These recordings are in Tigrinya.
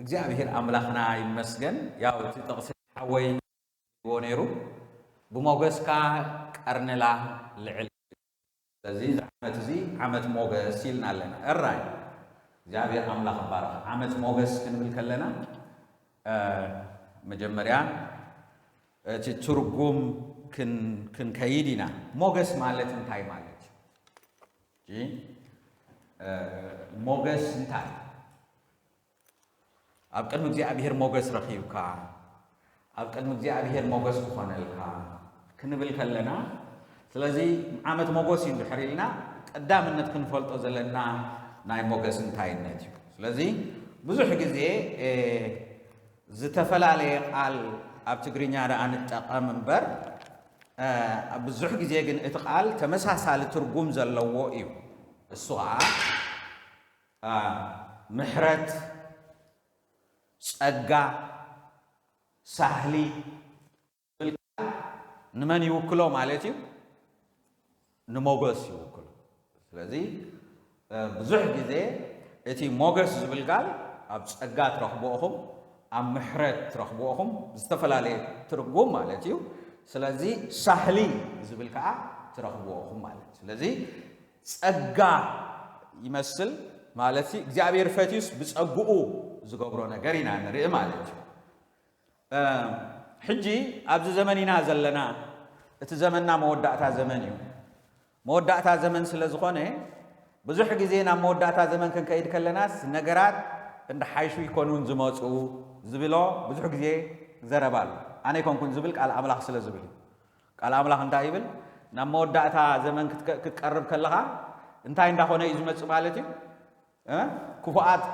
እግዚኣብሔር ኣምላኽና ይመስገን። ያው እቲ ጥቕሲ ሓወይ ይዎ ነይሩ፣ ብሞገስካ ቀርንላ ልዕል። ስለዚ እዚ ዓመት እዚ ዓመት ሞገስ ኢልና ኣለና። እራይ እግዚኣብሔር ኣምላኽ ይባረኽ። ዓመት ሞገስ ክንብል ከለና መጀመርያ እቲ ትርጉም ክንከይድ ኢና። ሞገስ ማለት እንታይ ማለት እዩ? ሞገስ እንታይ? ኣብ ቅድሚ እግዚኣብሔር ሞገስ ረኺብካ፣ ኣብ ቅድሚ እግዚኣብሔር ሞገስ ክኾነልካ ክንብል ከለና፣ ስለዚ ዓመት ሞገስ እዩ እንድሕር ኢልና ቀዳምነት ክንፈልጦ ዘለና ናይ ሞገስ እንታይነት እዩ። ስለዚ ብዙሕ ግዜ ዝተፈላለየ ቃል ኣብ ትግርኛ ደኣ ንጠቐም እምበር ብዙሕ ግዜ ግን እቲ ቃል ተመሳሳሊ ትርጉም ዘለዎ እዩ። እሱ ኸዓ ምሕረት፣ ጸጋ፣ ሳህሊ ዝብል ቃል ንመን ይውክሎ ማለት እዩ? ንሞገስ ይውክሎ። ስለዚ ብዙሕ ግዜ እቲ ሞገስ ዝብል ቃል ኣብ ጸጋ ትረኽብዎ ኢኹም፣ ኣብ ምሕረት ትረኽብዎ ኢኹም፣ ዝተፈላለየ ትርጉም ማለት እዩ። ስለዚ ሳህሊ ዝብል ከዓ ትረኽብዎ ኢኹም ማለት እዩ። ስለዚ ጸጋ ይመስል ማለት እግዚኣብሔር ፈትዩስ ብጸግኡ ዝገብሮ ነገር ኢና ንርኢ ማለት እዩ። ሕጂ ኣብዚ ዘመን ኢና ዘለና። እቲ ዘመንና መወዳእታ ዘመን እዩ። መወዳእታ ዘመን ስለ ዝኾነ ብዙሕ ግዜ ናብ መወዳእታ ዘመን ክንከይድ ከለናስ ነገራት እንዳሓይሹ ይኮኑን ዝመፁ ዝብሎ ብዙሕ ግዜ ዘረባ ኣሎ። ኣነ ይኮንኩን ዝብል ቃል ኣምላኽ ስለ ዝብል እዩ። ቃል ኣምላኽ እንታይ ይብል? ናብ መወዳእታ ዘመን ክትቀርብ ከለኻ እንታይ እንዳኾነ እዩ ዝመፅእ ማለት እዩ? ክፉኣት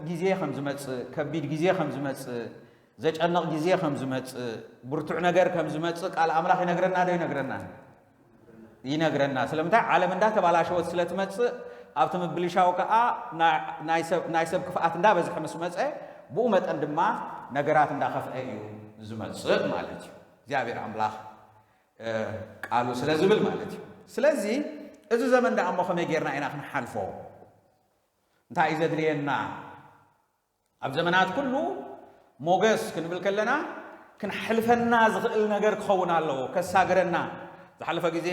ግዜ ከም ዝመፅእ፣ ከቢድ ግዜ ከም ዝመፅእ፣ ዘጨንቕ ግዜ ከም ዝመፅእ፣ ብርቱዕ ነገር ከም ዝመፅእ ቃል ኣምላኽ ይነግረና ዶ ይነግረና? ይነግረና። ስለምንታይ? ዓለም እንዳተባላሸወት ስለ ትመፅእ ኣብቲ ምብልሻው ከዓ ናይ ሰብ ክፍኣት እንዳበዝሐ ምስ መፀ ብኡ መጠን ድማ ነገራት እንዳኸፍአ እዩ ዝመፅእ ማለት እዩ። እግዚኣብሔር ኣምላኽ ቃሉ ስለ ዝብል ማለት እዩ። ስለዚ እዚ ዘመን ደኣ እሞ ከመይ ጌርና ኢና ክንሓልፎ? እንታይ እዩ ዘድልየና? ኣብ ዘመናት ኩሉ ሞገስ ክንብል ከለና ክንሓልፈና ዝኽእል ነገር ክኸውን ኣለዎ፣ ከሳግረና። ዝሓለፈ ግዜ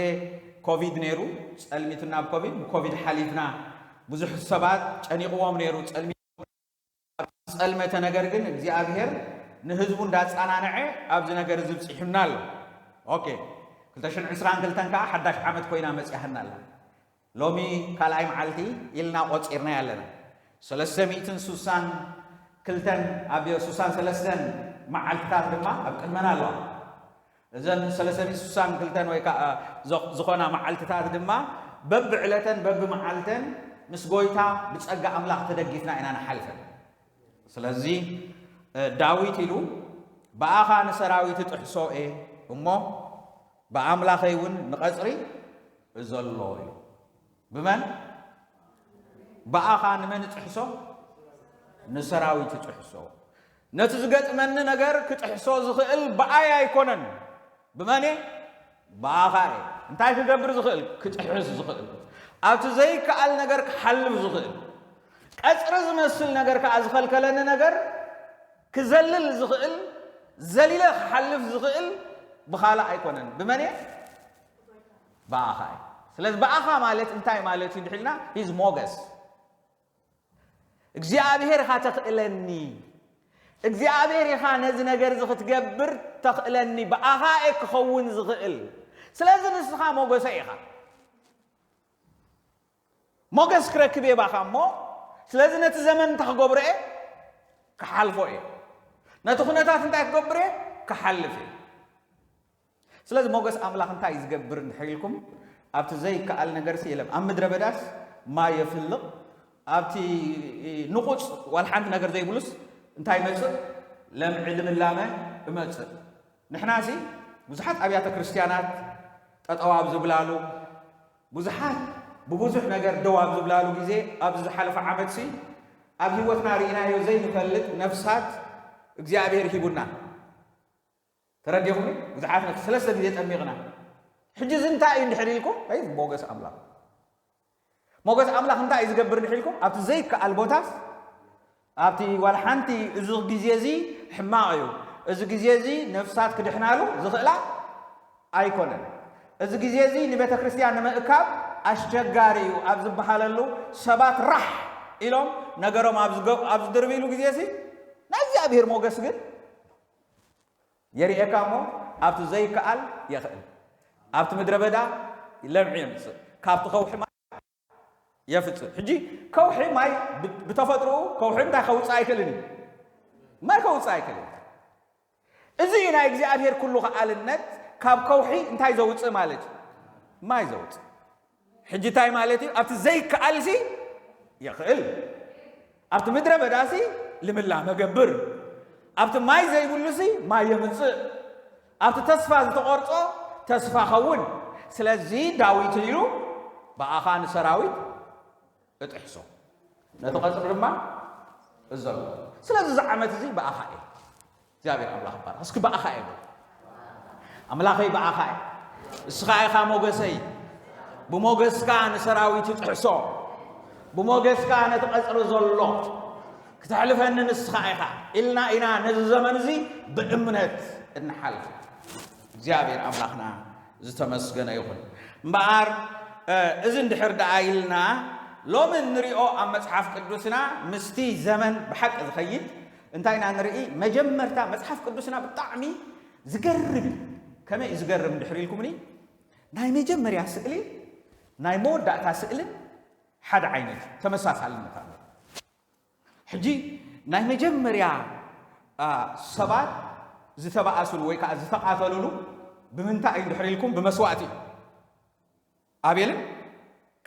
ኮቪድ ነይሩ፣ ጸልሚትና ብኮቪድ፣ ብኮቪድ ሓሊፍና። ብዙሕ ሰባት ጨኒቕዎም ነይሩ፣ ጸልሚ-፣ ዝጸልመተ ነገር ግን እግዚኣብሔር ንህዝቡ እንዳጸናንዐ ኣብዚ ነገር እዚ ብጺሑና ኣሎ። ኦኬ፣ ክልተ ሽሕን ዕስራን ክልተን ከዓ ሓዳሽ ዓመት ኮይና መጺኣትና ኣላ። ሎሚ ካልኣይ መዓልቲ ኢልና ቆጺርና ኣለና። ሰለስተ ሚእትን ስሳን ክልተን ኣብ ስሳን ሰለስተን መዓልትታት ድማ ኣብ ቅድመና ኣለዋ። እዘን ሰለስተ ሚእትን ስሳን ክልተን ወይ ከዓ ዝኾና መዓልትታት ድማ በብዕለተን በብመዓልተን ምስ ጎይታ ብጸጋ ኣምላኽ ተደጊፍና ኢና ንሓልፈን። ስለዚ ዳዊት ኢሉ ብኣኻ ንሰራዊት እጥሕሶ እየ እሞ ብኣምላኸይ እውን ንቐጽሪ እዘሎ ኢሉ። ብመን? ብኣኻ ንመን እጥሕሶ? ንሰራዊት እጥሕሶ። ነቲ ዝገጥመኒ ነገር ክጥሕሶ ዝኽእል ብኣይ ኣይኮነን። ብመን እየ? ብኣኻ እየ። እንታይ ክገብር ዝኽእል? ክጥሕስ ዝኽእል። ኣብቲ ዘይከኣል ነገር ክሓልፍ ዝኽእል። ቀጽሪ ዝመስል ነገር ከኣ ዝኸልከለኒ ነገር ክዘልል ዝኽእል፣ ዘሊለ ክሓልፍ ዝኽእል ብኻልእ ኣይኮነን። ብመን እየ? ብኣኻ እየ። ስለዚ ብኣኻ ማለት እንታይ ማለት እዩ እንድሕልና? ሂዝ ሞገስ። እግዚኣብሔር ኢኻ ተኽእለኒ። እግዚኣብሔር ኢኻ ነዚ ነገር እዚ ክትገብር ተኽእለኒ። ብኣኻ እየ ክኸውን ዝኽእል። ስለዚ ንስኻ ሞገሰ ኢኻ። ሞገስ ክረክብ እየ ባኻ እሞ፣ ስለዚ ነቲ ዘመን እንታይ ክገብሮ እየ? ክሓልፎ እየ። ነቲ ኩነታት እንታይ ክገብር እየ? ክሓልፍ እየ። ስለዚ ሞገስ ኣምላኽ እንታይ እዩ ዝገብር እንድሕር ኢልኩም፣ ኣብቲ ዘይከኣል ነገርሲ የለም። ኣብ ምድረ በዳስ ማይ የፍልቕ፣ ኣብቲ ንቑጽ ዋላ ሓንቲ ነገር ዘይብሉስ እንታይ ይመጽእ? ለምዒ ልምላመ እመጽእ። ንሕናሲ ብዙሓት ኣብያተ ክርስቲያናት ጠጠው ኣብ ዝብላሉ፣ ብዙሓት ብብዙሕ ነገር ደው ኣብ ዝብላሉ ግዜ፣ ኣብዚ ዝሓለፈ ዓመትሲ ኣብ ህይወትና ርኢናዮ ዘይንፈልጥ ነፍሳት እግዚኣብሔር ሂቡና። ተረዲኹም? ብዙሓት ነፍሲ ሰለስተ ግዜ ጠሚቕና። ሕጂ እዚ እንታይ እዩ እንድሕር ኢልኩም፣ ኣይ ሞገስ ኣምላኽ። ሞገስ ኣምላኽ እንታይ እዩ ዝገብር እንድሕር ኢልኩም፣ ኣብቲ ዘይከኣል ቦታስ ኣብቲ ዋላ ሓንቲ እዚ ግዜ እዚ ሕማቕ እዩ። እዚ ግዜ እዚ ነፍሳት ክድሕናሉ ዝኽእላ ኣይኮነን። እዚ ግዜ እዚ ንቤተ ክርስቲያን ንምእካብ ኣሸጋሪ እዩ ኣብ ዝበሃለሉ ሰባት ራሕ ኢሎም ነገሮም ኣብ ዝገ-፣ ኣብ ዝድርብይሉ ግዜ እዚ ናይ እግዚኣብሔር ሞገስ ግን የርእየካ እሞ ኣብቲ ዘይከኣል የኽእል። ኣብቲ ምድረ በዳ ለምዒ የምፅእ። ካብቲ ከውሒ ማይ የፍፅእ። ሕጂ ከውሒ ማይ ብ-፣ ብተፈጥሮኡ ከውሒ እንታይ ከውፅእ ኣይክእልን እዩ። ማይ ከውፅእ ኣይክእልን። እዚ እዩ ናይ እግዚኣብሔር ኩሉ ከኣልነት። ካብ ከውሒ እንታይ ዘውፅእ ማለት እዩ? ማይ ዘውፅእ። ሕጂ እንታይ ማለት እዩ? ኣብቲ ዘይከኣልሲ የኽእል። ኣብቲ ምድረ በዳሲ ልምላመ ገብር። ኣብቲ ማይ ዘይብሉሲ ማይ የምፅእ። ኣብቲ ተስፋ ዝተቖርጾ ተስፋ ኸውን። ስለዚ ዳዊት ኢሉ ብኣኻ ንሰራዊት እጥሕሶ፣ ነቲ ቀጽሪ ድማ እዘሎ። ስለዚ እዚ ዓመት እዚ ብኣኻ እየ። እግዚኣብሔር ኣምላኽ ይባረኽ። እስኪ ብኣኻ እየ በሉ። ኣምላኸይ ብኣኻ እየ። እስኻ ኢኻ ሞገሰይ። ብሞገስካ ንሰራዊት እጥሕሶ። ብሞገስካ ነቲ ቀጽሪ ዘሎ ክተሕልፈኒ ንስኻ ኢኻ ኢልና ኢና ነዚ ዘመን እዚ ብእምነት እንሓልፍ። እግዚኣብሔር ኣምላኽና ዝተመስገነ ይኹን። እምበኣር፣ እ፣ እዚ እንድሕር ደኣ ኢልና ሎሚ እንሪኦ ኣብ መጽሓፍ ቅዱስና ምስቲ ዘመን ብሓቂ ዝኸይድ እንታይ ኢና ንርኢ? መጀመርታ መጽሓፍ ቅዱስና ብጣዕሚ ዝገርም እዩ። ከመይ እዩ ዝገርም እንድሕር ኢልኩምኒ? ናይ መጀመርያ ስእሊ ናይ መወዳእታ ስእልን ሓደ ዓይነት እዩ። ተመሳሳሊ ምዃኑ። ሕጂ ናይ መጀመርያ፣ አ፣ ሰባት ዝተባኣስሉ ወይ ከዓ ዝተቓተሉሉ ብምንታይ እዩ እንድሕር ኢልኩም? ብመስዋእቲ እዩ። ኣቤልን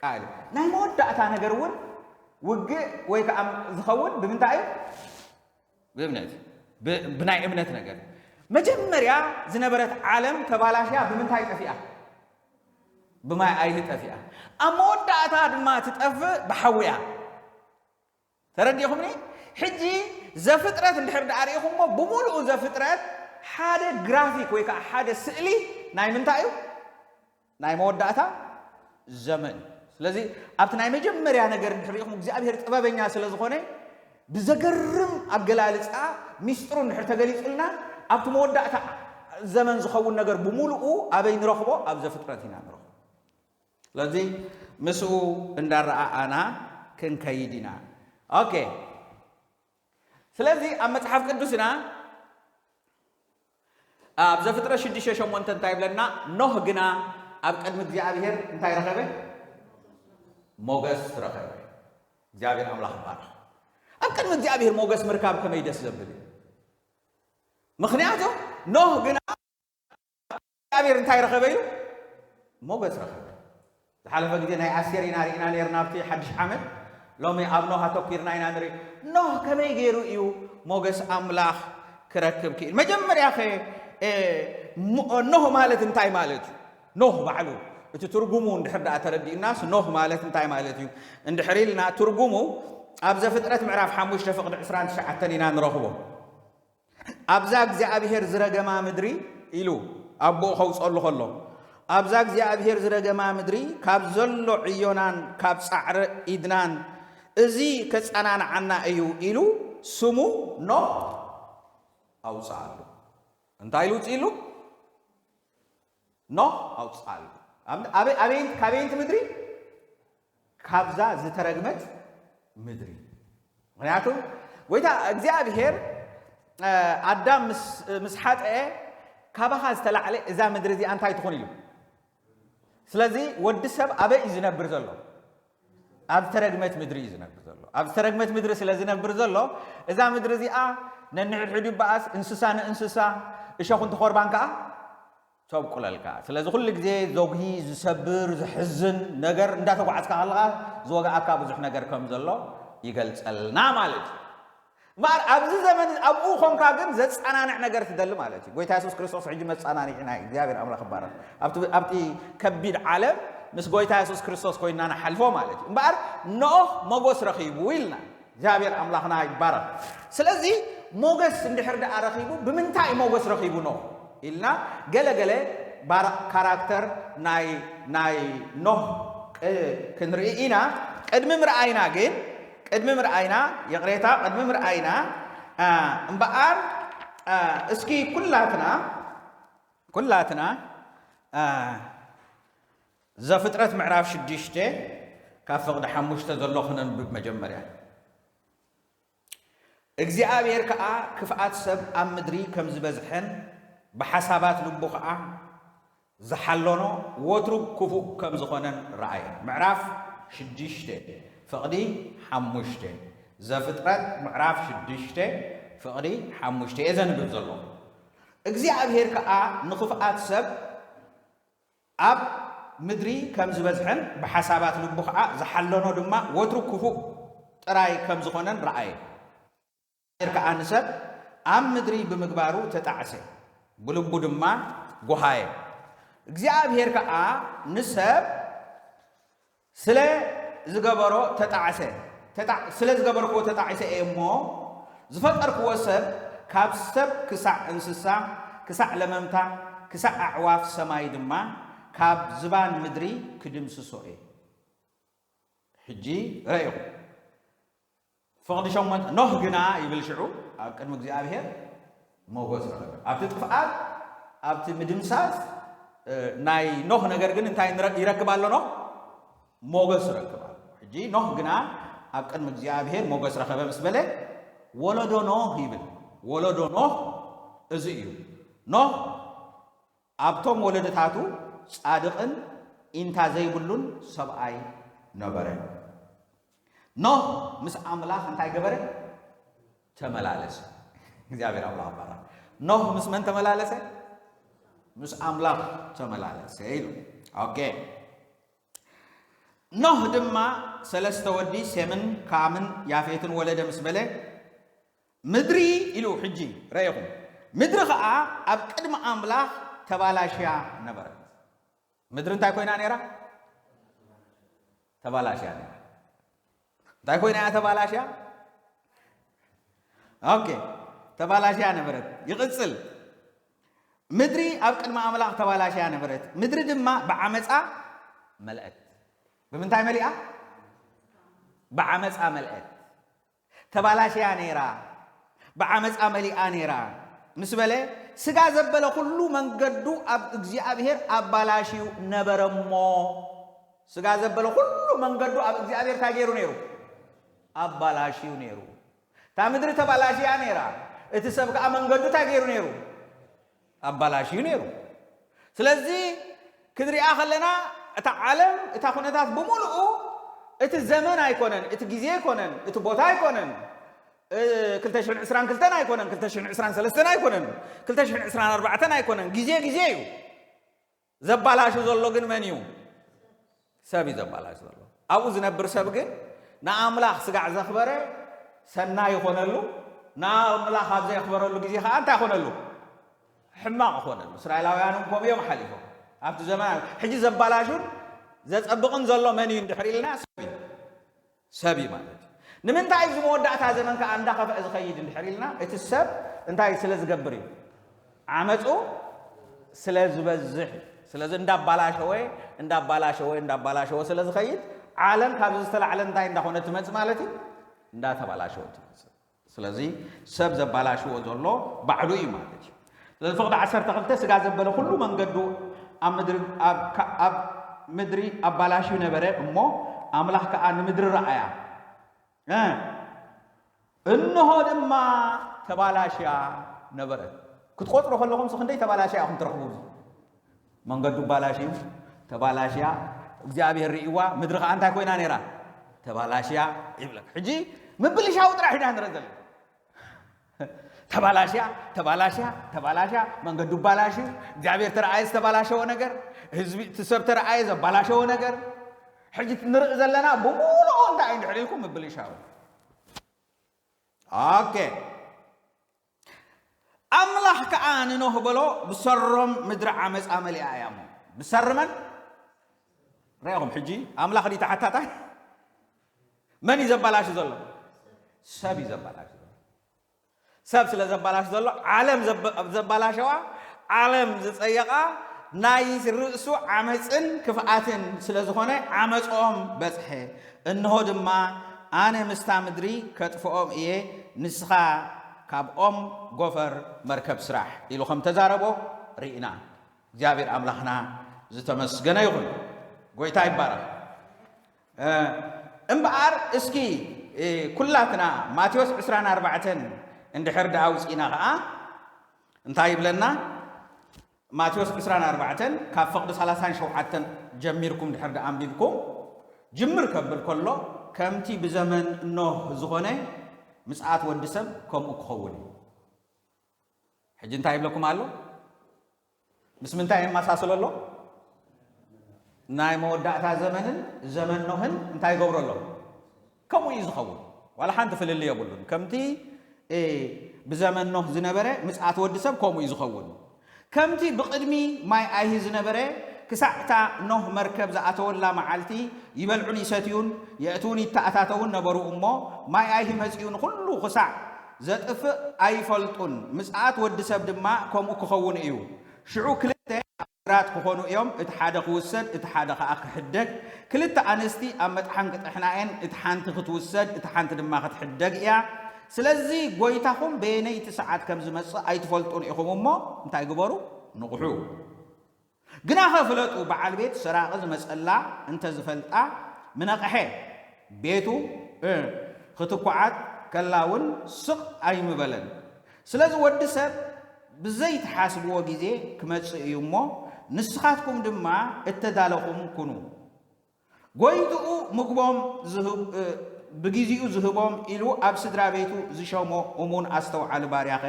ቃየልን። ናይ መወዳእታ ነገር እውን ውግእ ወይ ከዓ ዝኸውን ብምንታይ እዩ? ብእምነት። ብ-፣ ብናይ እምነት ነገር። መጀመርያ ዝነበረት ዓለም ተባላሽያ ብምንታይ ጠፊኣ? ብማይ ኣይሂ ጠፊኣ። ኣብ መወዳእታ ድማ ትጠፍእ ብሓዊ እያ። ተረዲእኹምኒ? ሕጂ ዘፍጥረት እንድሕር ደኣ ርኢኹሞ፣ ብምሉኡ ዘፍጥረት ሓደ ግራፊክ ወይ ከዓ ሓደ ስእሊ ናይ ምንታይ እዩ? ናይ መወዳእታ ዘመን እዩ። ስለዚ ኣብቲ ናይ መጀመርያ ነገር እንድሕር ርኢኹም፣ እግዚኣብሔር ጥበበኛ ስለ ዝኾነ ብዘገርም ኣገላልጻ ሚስጥሩ እንድሕር ተገሊጹልና፣ ኣብቲ መወዳእታ ዘመን ዝኸውን ነገር ብምሉኡ ኣበይ ንረኽቦ? ኣብ ዘፍጥረት ኢና ንረኽቦ። ስለዚ ምስኡ እንዳረኣኣና ክንከይድ ኢና። ኦኬ። ስለዚ ኣብ መጽሓፍ ቅዱስና ኣብ ዘፍጥረት ሽዱሽተ ሸሞንተ እንታይ ይብለና? ኖህ ግና ኣብ ቅድሚ እግዚኣብሔር እንታይ ረኸበ? ሞገስ ረኸበ። እግዚኣብሔር ኣምላኽ ይባረኽ። ኣብ ቅድሚ እግዚኣብሔር ሞገስ ምርካብ ከመይ ደስ ዘብል እዩ። ምኽንያቱ ኖህ ግና እግዚኣብሔር እንታይ ረኸበ እዩ? ሞገስ ረኸበ። ዝሓለፈ ግዜ ናይ ኣስቴር ኢና ርኢና ነርና ኣብቲ ሓድሽ ዓመት። ሎሚ ኣብ ኖህ ኣተኲርና ኢና ንርኢ። ኖህ ከመይ ገይሩ እዩ ሞገስ ኣምላኽ ክረክብ ክኢል? መጀመርያ ኸ፣ እ፣ ሞ-፣ ኖህ ማለት እንታይ ማለት እዩ? ኖህ ባዕሉ እቲ ትርጉሙ እንድሕር ደኣ ተረዲእናስ ኖህ ማለት እንታይ ማለት እዩ? እንድሕር ኢልና ትርጉሙ ኣብ ዘፍጥረት ምዕራፍ ሓሙሽተ ፍቕዲ ዕስራን ትሽዓተን ኢና ንረኽቦ። ኣብዛ እግዚኣብሔር ዝረገማ ምድሪ ኢሉ ኣቦኡ ከውፀሉ ከሎ፣ ኣብዛ እግዚኣብሔር ዝረገማ ምድሪ ካብ ዘሎ ዕዮናን ካብ ጻዕሪ ኢድናን እዚ ከጸናንዓና እዩ ኢሉ ስሙ ኖህ ኣውፅኣሉ። እንታይ ኢሉ ውፅኢሉ? ኖህ ኣውፅኣሉ። ኣብ-፣ ኣበይ-፣ ኣበይን-፣ ካበይንቲ ምድሪ? ካብዛ ዝተረግመት ምድሪ። ምኽንያቱ ጎይታ እግዚኣብሔር፣ እ፣ ኣዳም ምስ፣ ምስ ሓጠአ፣ ካባኻ ዝተላዕለ እዛ ምድሪ እዚኣ እንታይ ትኹን ኢሉ። ስለዚ ወዲ ሰብ ኣበይ እዩ ዝነብር ዘሎ? ኣብ ዝተረግመት ምድሪ እዩ ዝነብር ዘሎ። ኣብ ዝተረግመት ምድሪ ስለ ዝነብር ዘሎ፣ እዛ ምድሪ እዚኣ ነንሕድሕዱ ይበኣስ፣ እንስሳ ንእንስሳ፣ እሾኽን ተኾርባን ከኣ ተብቁለልካ። ስለዚ ኩሉ ግዜ ዘጉሂ፣ ዝሰብር፣ ዝሕዝን ነገር እንዳተጓዓዝካ ከለኻ ዝወግኣካ ብዙሕ ነገር ከም ዘሎ ይገልጸልና ማለት እዩ። እምበኣር ኣብዚ ዘመን ኣብኡ ኾንካ ግን ዘጸናንዕ ነገር ትደሊ ማለት እዩ። ጎይታ የሱስ ክርስቶስ ሕጂ መጸናንዒ ናይ እግዚኣብሔር ኣምላኽ ይባረኽ። ኣብቲ፣ ኣብቲ ከቢድ ዓለም ምስ ጎይታ የሱስ ክርስቶስ ኮይንና ንሓልፎ ማለት እዩ። እምበኣር ኖህ ሞገስ ረኺቡ ኢልና። እግዚኣብሔር ኣምላኽና ይባረኽ። ስለዚ ሞገስ እንድሕር ደኣ ረኺቡ፣ ብምንታይ እዩ ሞገስ ረኺቡ ኖህ ኢልና ገለ ገለ ባራ-፣ ካራክተር ናይ፣ ናይ ኖህ ቅ-፣ ክንርኢ ኢና። ቅድሚ ምርኣይና ግን፣ ቅ-፣ ቅድሚ ምርኣይና፣ ይቕሬታ፣ ቅድሚ ምርኣይና፣ አ፣ እምበኣር፣ አ፣ እስኪ ኩላትና፣ ኩላትና፣ አ፣ ዘፍጥረት ምዕራፍ ሽዱሽተ ካብ ፍቕዲ ሓሙሽተ ዘሎ ክነንብብ መጀመርያ። እግዚኣብሔር ከኣ ክፍኣት ሰብ ኣብ ምድሪ ከም ዝበዝሐን ብሓሳባት ልቡ ከኣ ዝሓለኖ ወትሩ ክፉእ ከም ዝኾነን ረኣየ። ምዕራፍ ሽዱሽተ ፍቕዲ ሓሙሽተ። ዘፍጥረት ምዕራፍ ሽዱሽተ ፍቕዲ ሓሙሽተ እየ ዘንብብ ዘሎ። እግዚኣብሔር ከኣ ንኽፍኣት ሰብ ኣብ ምድሪ ከም ዝበዝሐን ብሓሳባት ልቡ ኸዓ ዝሓለኖ ድማ ወትሩ ክፉእ ጥራይ ከም ዝኾነን ረኣየ። እግዚኣብሔር ከኣ ንሰብ ኣብ ምድሪ ብምግባሩ ተጣዕሰ፣ ብልቡ ድማ ጐሃየ። እግዚኣብሔር ከኣ ንሰብ ስለ ዝገበሮ ተጣዕሰ። ተጣ-፣ ስለ ዝገበርክዎ ተጣዒሰ እየ እሞ፣ ዝፈጠርክዎ ሰብ፣ ካብ ሰብ ክሳዕ እንስሳ፣ ክሳዕ ለመምታ፣ ክሳዕ ኣዕዋፍ ሰማይ ድማ፣ ካብ ዝባን ምድሪ ክድምስሶ እየ። ሕጂ ረኢኹም። ፍቕዲ ሸሞንተ፣ ኖህ ግና ይብል ሽዑ ኣብ ቅድሚ እግዚኣብሔር ሞገስ ረኸበ። ኣብቲ ጥፍኣት፣ ኣብቲ ምድምሳስ፣ እ፣ ናይ ኖህ ነገር ግን እንታይ ንረ-፣ ይረክብ ኣሎ ኖህ? ሞገስ ይረክብ ኣሎ። ሕጂ ኖህ ግና ኣብ ቅድሚ እግዚኣብሔር ሞገስ ረኸበ ምስ በለ፣ ወለዶ ኖህ ይብል። ወለዶ ኖህ እዚ እዩ። ኖህ ኣብቶም ወለዶታቱ ጻድቕን ኢንታ ዘይብሉን ሰብኣይ ነበረ። ኖህ ምስ ኣምላኽ እንታይ ገበረ? ተመላለሰ። እግዚኣብሔር ኣምላኽ ይባረኽ። ኖህ ምስ መን ተመላለሰ? ምስ ኣምላኽ ተመላለሰ ኢሉ። ኦኬ። ኖህ ድማ ሰለስተ ወዲ ሴምን ካምን ያፌትን ወለደ ምስ በለ፣ ምድሪ ኢሉ ሕጂ ረኢኹም። ምድሪ ኸዓ ኣብ ቅድሚ ኣምላኽ ተባላሽያ ነበረት። ምድሪ እንታይ ኮይና ነይራ? ተባላሽያ ነይራ። እንታይ ኮይና እያ ተባላሽያ? ኦኬ፣ ተባላሽያ ነበረት። ይቕጽል። ምድሪ ኣብ ቅድሚ ኣምላኽ ተባላሽያ ነበረት። ምድሪ ድማ ብዓመጻ መልአት። ብምንታይ መሊኣ? ብዓመጻ መልአት። ተባላሽያ ነይራ። ብዓመጻ መሊኣ ነይራ። ምስ በለ፣ ስጋ ዘበለ ኩሉ መንገዱ ኣብ እግዚኣብሔር ኣባላሽዩ ነበረ እሞ። ስጋ ዘበለ ኩሉ መንገዱ ኣብ እግዚኣብሔር እንታይ ገይሩ ነይሩ? ኣባላሽዩ ነይሩ። እታ ምድሪ ተባላሽያ ነይራ። እቲ ሰብ ከኣ መንገዱ እንታይ ገይሩ ነይሩ? ኣባላሽዩ ነይሩ። ስለዚ ክንሪኣ ከለና እታ ዓለም፣ እታ ኩነታት ብምሉኡ እቲ ዘመን ኣይኮነን፣ እቲ ግዜ ኣይኮነን፣ እቲ ቦታ ኣይኮነን፣ እ፣ ክልተ ሽሕን ዕስራን ክልተን ኣይኮነን፣ ክልተ ሽሕን ዕስራን ሰለስተን ኣይኮነን፣ ክልተ ሽሕን ዕስራን ኣርባዕተን ኣይኮነን። ግዜ ግዜ እዩ። ዘባላሹ ዘሎ ግን መን እዩ? ሰብ እዩ ዘባላሹ ዘሎ። ኣብኡ ዝነብር ሰብ ግን ንኣምላኽ ስጋዕ ዘኽበረ ሰናይ ይኾነሉ፣ ንኣምላኽ ኣብ ዘየኽበረሉ ግዜ ኸዓ እንታይ ይኾነሉ? ሕማቕ ይኾነሉ። እስራኤላውያን እውን ከምኡ እዮም ሓሊፎም። ኣብቲ ዘመን፣ ሕጂ ዘባላሹን ዘጸብቕን ዘሎ መን እዩ እንድሕር ኢልና፣ ሰብ እዩ። ሰብ እዩ ማለት እዩ። ንምንታይ እዚ መወዳእታ ዘመን ከኣ እንዳኸፍአ ዝኸይድ እንድሕር ኢልና፣ እቲ ሰብ እንታይ ስለ ዝገብር እዩ? ዓመፁ ስለ ዝበዝሕ እዩ። ስለዚ እንዳባላሸወ፣ እንዳባላሸወ፣ እንዳባላሸወ ስለ ዝኸይድ፣ ዓለም ካብዚ ዝተላዕለ እንታይ እንዳኾነ ትመጽእ ማለት እዩ? እንዳተባላሸወ ትመጽእ። ስለዚ ሰብ ዘባላሽዎ ዘሎ ባዕሉ እዩ ማለት እዩ። ስለዚ ፍቕዲ ዓሰርተ ክልተ፣ ስጋ ዘበለ ኩሉ መንገዱ ኣብ ምድሪ፣ ኣብ፣ ካ-፣ ኣብ ምድሪ ኣባላሽዩ ነበረ እሞ፣ ኣምላኽ ከኣ ንምድሪ ረኣያ። እ፣ እንሆ ድማ ተባላሽያ ነበረት። ክትቆጽሮ ከለኹም ክንደይ ተባላሽያ ኢኹም ትረኽቡ? መንገዱ ኣባላሽዩ፣ ተባላሽያ፣ እግዚኣብሔር ርእይዋ፣ ምድሪ ከኣ እንታይ ኮይና ነይራ? ተባላሽያ ይብለካ። ሕጂ ምብልሻው ጥራሕ ኢና ንርኢ ዘለና። ተባላሽያ፣ ተባላሽያ፣ ተባላሽያ፣ መንገዱ ኣባላሽዩ፣ እግዚኣብሔር ተረኣየ ዝተባላሸወ ነገር፣ ህዝቢ፣ እቲ ሰብ ተረኣየ ዘባላሸወ ነገር። ሕጂ ንርኢ ዘለና ብምሉኡ እንታይ እዩ እንድሕር ኢልኩም ምብልሻው። ኦኬ። ኣምላኽ ከኣ ንኖህ በሎ፣ ብሰሮም ምድሪ ዓመጻ መሊኣ እያ እሞ። ብሰሪ መን? ርኢኹም ሕጂ፣ ኣምላኽ ድዩ ተሓታታይ? መን እዩ ዘባላሹ ዘሎ? ሰብ እዩ ዘባላሹ ዘሎ። ሰብ ስለ ዘባላሹ ዘሎ፣ ዓለም ዘበ-፣ ዘባላሸዋ፣ ዓለም ዝጸየቓ ናይ ርእሱ ዓመጽን ክፍኣትን ስለ ዝኾነ፣ ዓመጾም በጽሐ። እንሆ ድማ ኣነ ምስታ ምድሪ ከጥፍኦም እየ፣ ንስኻ ካብ ኦም ጎፈር መርከብ ስራሕ ኢሉ ከም ተዛረቦ ርኢና። እግዚኣብሔር ኣምላኽና ዝተመስገነ ይኹን። ጎይታ ይባረኽ። እምበኣር እስኪ ኩላትና ማቴዎስ ዕስራን ኣርባዕተን እንድሕር ደኣ ኣውፂእና ከዓ እንታይ ይብለና? ማቴዎስ ዕስራን ኣርባዕተን ካብ ፍቕዲ ሰላሳን ሸውዓተን ጀሚርኩም ድሕር ደኣ ኣንቢብኩም ጅምር ከብል ከሎ ከምቲ ብዘመን ኖህ ዝኾነ ምጽኣት ወዲ ሰብ ከምኡ ክኸውን እዩ። ሕጂ እንታይ ይብለኩም ኣሎ? ምስ ምንታይ የመሳስሎ ኣሎ? ናይ መወዳእታ ዘመንን ዘመን ኖህን እንታይ ይገብሮ ኣሎ? ከምኡ እዩ ዝኸውን። ዋላ ሓንቲ ፍልልይ የብሉን። ከምቲ ብዘመን ኖህ ዝነበረ ምጽኣት ወዲ ሰብ ከምኡ እዩ ዝኸውን። ከምቲ ብቕድሚ ማይ ኣይሂ ዝነበረ ክሳዕ እታ ኖህ መርከብ ዝኣተወላ መዓልቲ ይበልዑን ይሰትዩን የእትውን ይተኣታተውን ነበሩ እሞ ማይ ኣይሂ መጺኡ ንኹሉ ክሳዕ ዘጥፍእ ኣይፈልጡን። ምጽኣት ወዲ ሰብ ድማ ከምኡ ክኸውን እዩ። ሽዑ ክልተ ኣውራት ክኾኑ እዮም፣ እቲ ሓደ ክውሰድ፣ እቲ ሓደ ኸኣ ክሕደግ። ክልተ ኣንስቲ ኣብ መጥሓን ክጥሕና እየን፣ እቲ ሓንቲ ክትውሰድ፣ እቲ ሓንቲ ድማ ክትሕደግ እያ። ስለዚ ጐይታኹም በየነይቲ ሰዓት ከም ዝመጽእ ኣይትፈልጡን ኢኹም እሞ እንታይ ግበሩ? ንቕሑ። ግናኸ ፍለጡ፣ በዓል ቤት ሰራቒ ዝመጸላ እንተ ዝፈልጣ ምነቕሐ፣ ቤቱ ክትኳዓት ከላ እውን ስቕ ኣይምበለን። ስለዚ ወዲ ሰብ ብዘይትሓስብዎ ግዜ ክመጽእ እዩ እሞ ንስኻትኩም ድማ እተዳለኹም ኩኑ። ጎይትኡ ምግቦም ብግዜኡ ዝህቦም ኢሉ ኣብ ስድራ ቤቱ ዝሸሞ እሙን ኣስተውዓሊ ባርያኸ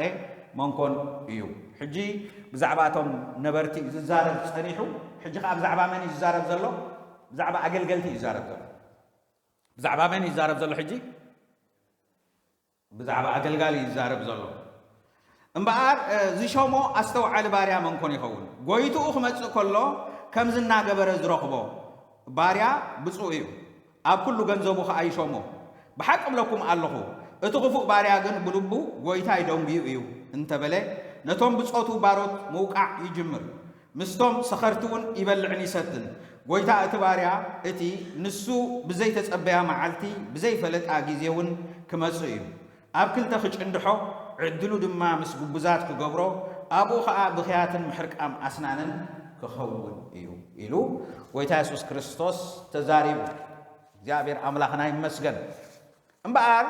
መንኮን እዩ? ሕጂ ብዛዕባ እቶም ነበርቲ እዩ ዝዛረብ ጸኒሑ። ሕጂ ከኣ ብዛዕባ መን እዩ ዝዛረብ ዘሎ? ብዛዕባ ኣገልገልቲ እዩ ዝዛረብ ዘሎ። ብዛዕባ መን እዩ ዝዛረብ ዘሎ ሕጂ? ብዛዕባ ኣገልጋሊ ይዛረብ ዘሎ። እምበኣር ዝሸሞ ኣስተውዓሊ ባርያ መንኮን ይኸውን? ጎይትኡ ክመጽእ ከሎ ከምዚ እናገበረ ዝረኽቦ ባርያ ብፁእ እዩ፣ ኣብ ኩሉ ገንዘቡ ኸኣ ይሸሞ። ብሓቂ እብለኩም ኣለኹ፣ እቲ ክፉእ ባርያ ግን ብልቡ ጐይታይ ደንጉዩ እዩ እንተበለ፣ ነቶም ብጾቱ ባሮት ምውቃዕ ይጅምር። ምስቶም ሰኸርቲ እውን ይበልዕን ይሰትን። ጐይታ እቲ ባርያ እቲ ንሱ ብዘይተጸበያ መዓልቲ ብዘይፈለጣ ግዜ እውን ክመጽእ እዩ። ኣብ ክልተ ክጭንድሖ፣ ዕድሉ ድማ ምስ ግቡዛት ክገብሮ፣ ኣብኡ ኸኣ ብኽያትን ምሕርቃም ኣስናንን ክኸውን እዩ ኢሉ ጐይታ የሱስ ክርስቶስ ተዛሪቡ። እግዚኣብሔር ኣምላኽና ይመስገን። እምበኣር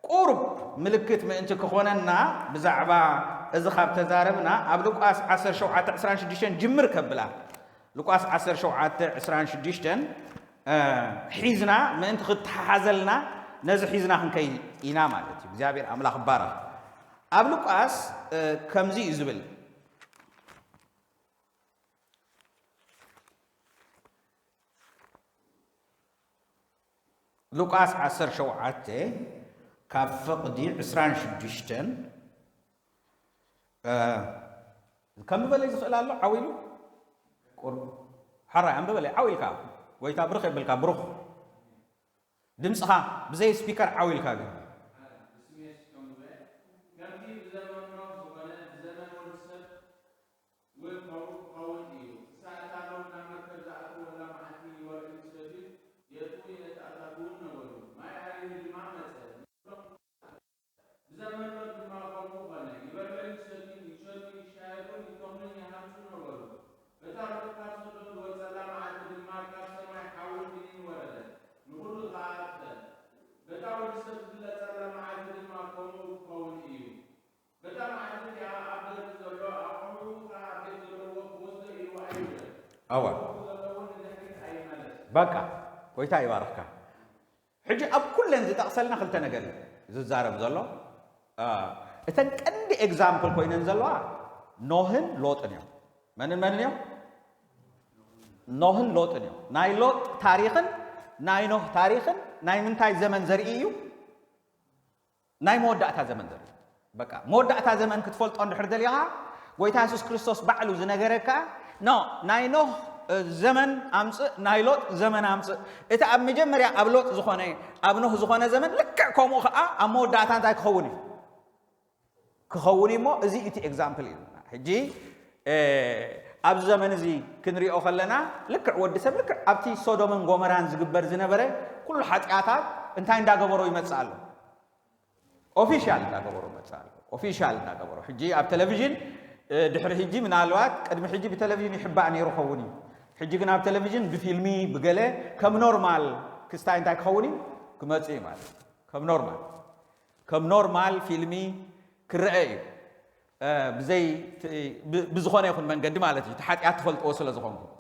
ቁሩብ ምልክት ምእንቲ ክኾነና ብዛዕባ እዚ ካብ ተዛረብና ኣብ ሉቃስ ዓሰርተ ሸውዓተ ዕስራን ሽዱሽተን ጅምር ከብላ። ሉቃስ ዓሰርተ ሸውዓተ ዕስራን ሽዱሽተን ሒዝና ምእንቲ ክትተሓሓዘልና ነዚ ሒዝና ክንከይድ ኢና ማለት እዩ። እግዚኣብሔር ኣምላኽ ይባረኽ። ኣብ ሉቃስ ከምዚ እዩ ዝብል። ሉቃስ ዓሰርተ ሸውዓተ ካብ ፍቕዲ ዕስራን ሽዱሽተን ከንብበለይ ዝኽእል ኣሎ? ዓው ኢሉ? ቁር-፣ ሓራይ ኣንብበለይ፣ ዓው ኢልካ። ጎይታ ብርኽ የብልካ፣ ብሩኽ። ድምፅኻ ብዘይ ስፒከር ዓው ኢልካ ግን። ከምቲ ብዘመን ኖህ ዝኾነ ብዘመን ወዲ ሰብ እውን ከምኡ ክኸውን እዩ። ክሳዕ እታ ኖህ ናብ መርከብ ዝኣተወላ መዓልቲ ይበልዑን ይሰትዩን የእትዉን የተኣታትዉን ነበሩ። ማይ ኣይሂ ድማ መጸ። ብዘመን ሎጥ ድማ ከምኡ ኾነ። ይበልዑን ይሰትዩን፣ ይሸጡን ይሻየጡን፣ ይተኽሉን ይሃንጹን ነበሩ። በታ ሎጥ ካብ ሰዶም ዝወጸላ መዓልቲ ድማ ካብ ሰማይ ሓውን ዲንን ወረደ፣ ንኹሉ ኸኣ ኣጥፍአ። በታ ወዲ ሰብ ዝግለጸላ መዓልቲ ድማ ከምኡ ክኸውን እዩ። በታ መዓልቲ እቲኣ ኣብ ደርቢ ዘሎ ኣቑሑኡ ኸኣ ኣብ ቤት ዘለዎ ክወስዶ ኢሉ ኣይውረድ። ኣዋ። ከምኡ ዘለውን ንድሕሪት ኣይመለስ። በቃ፣ ጎይታ ይባርኽካ። ሕጂ ኣብ ኩለን ዝጠቕሰልና ክልተ ነገር እዩ ዝዛረብ ዘሎ። አ፣ እተን ቀንዲ ኤግዛምፕል ኮይነን ዘለዋ ኖህን ሎጥን እዮም። መንን መንን እዮም? ኖህን ሎጥን እዮም። ናይ ሎጥ ታሪኽን ናይ ኖህ ታሪኽን ናይ ምንታይ ዘመን ዘርኢ እዩ? ናይ መወዳእታ ዘመን ዘርኢ። በቃ፣ መወዳእታ ዘመን ክትፈልጦ እንድሕር ደሊኻ፣ ጎይታ የሱስ ክርስቶስ ባዕሉ ዝነገረካ፣ ኖ፣ ናይ ኖህ፣ እ፣ ዘመን ኣምጽእ፣ ናይ ሎጥ ዘመን ኣምጽእ። እቲ ኣብ መጀመርያ ኣብ ሎጥ ዝኾነ፣ ኣብ ኖህ ዝኾነ ዘመን ልክዕ ከምኡ ኸኣ ኣብ መወዳእታ እንታይ ክኸውን እዩ? ክኸውን እዩ እሞ፣ እዚ እቲ ኤግዛምፕል እዩ። ሕጂ፣ እ፣ ኣብዚ ዘመን እዚ ክንሪኦ ከለና ልክዕ ወዲ ሰብ ልክዕ ኣብቲ ሶዶምን ጎመራን ዝግበር ዝነበረ ኩሉ ሓጢኣታት እንታይ እንዳገበሮ ይመጽእ ኣሎ? ኦፊሻል እንዳገበሮ መጽእ ኣሎ። ኦፊሻል እንዳገበሮ ሕጂ ኣብ ቴሌቪዥን ድሕሪ ሕጂ ምናልባት ቅድሚ ሕጂ ብቴሌቪዥን ይሕባእ ነይሩ ኸውን እዩ። ሕጂ ግን ኣብ ቴሌቪዥን ብፊልሚ ብገለ ከም ኖርማል ክስታይ እንታይ ክኸውን እዩ ክመጽእ እዩ ማለት እዩ። ከም ኖርማል ከም ኖርማል ፊልሚ ክረአ እዩ። ብዘይ ብዝኾነ ይኹን መንገዲ ማለት እዩ። እቲ ሓጢኣት ትፈልጥዎ ስለ ዝኾንኩም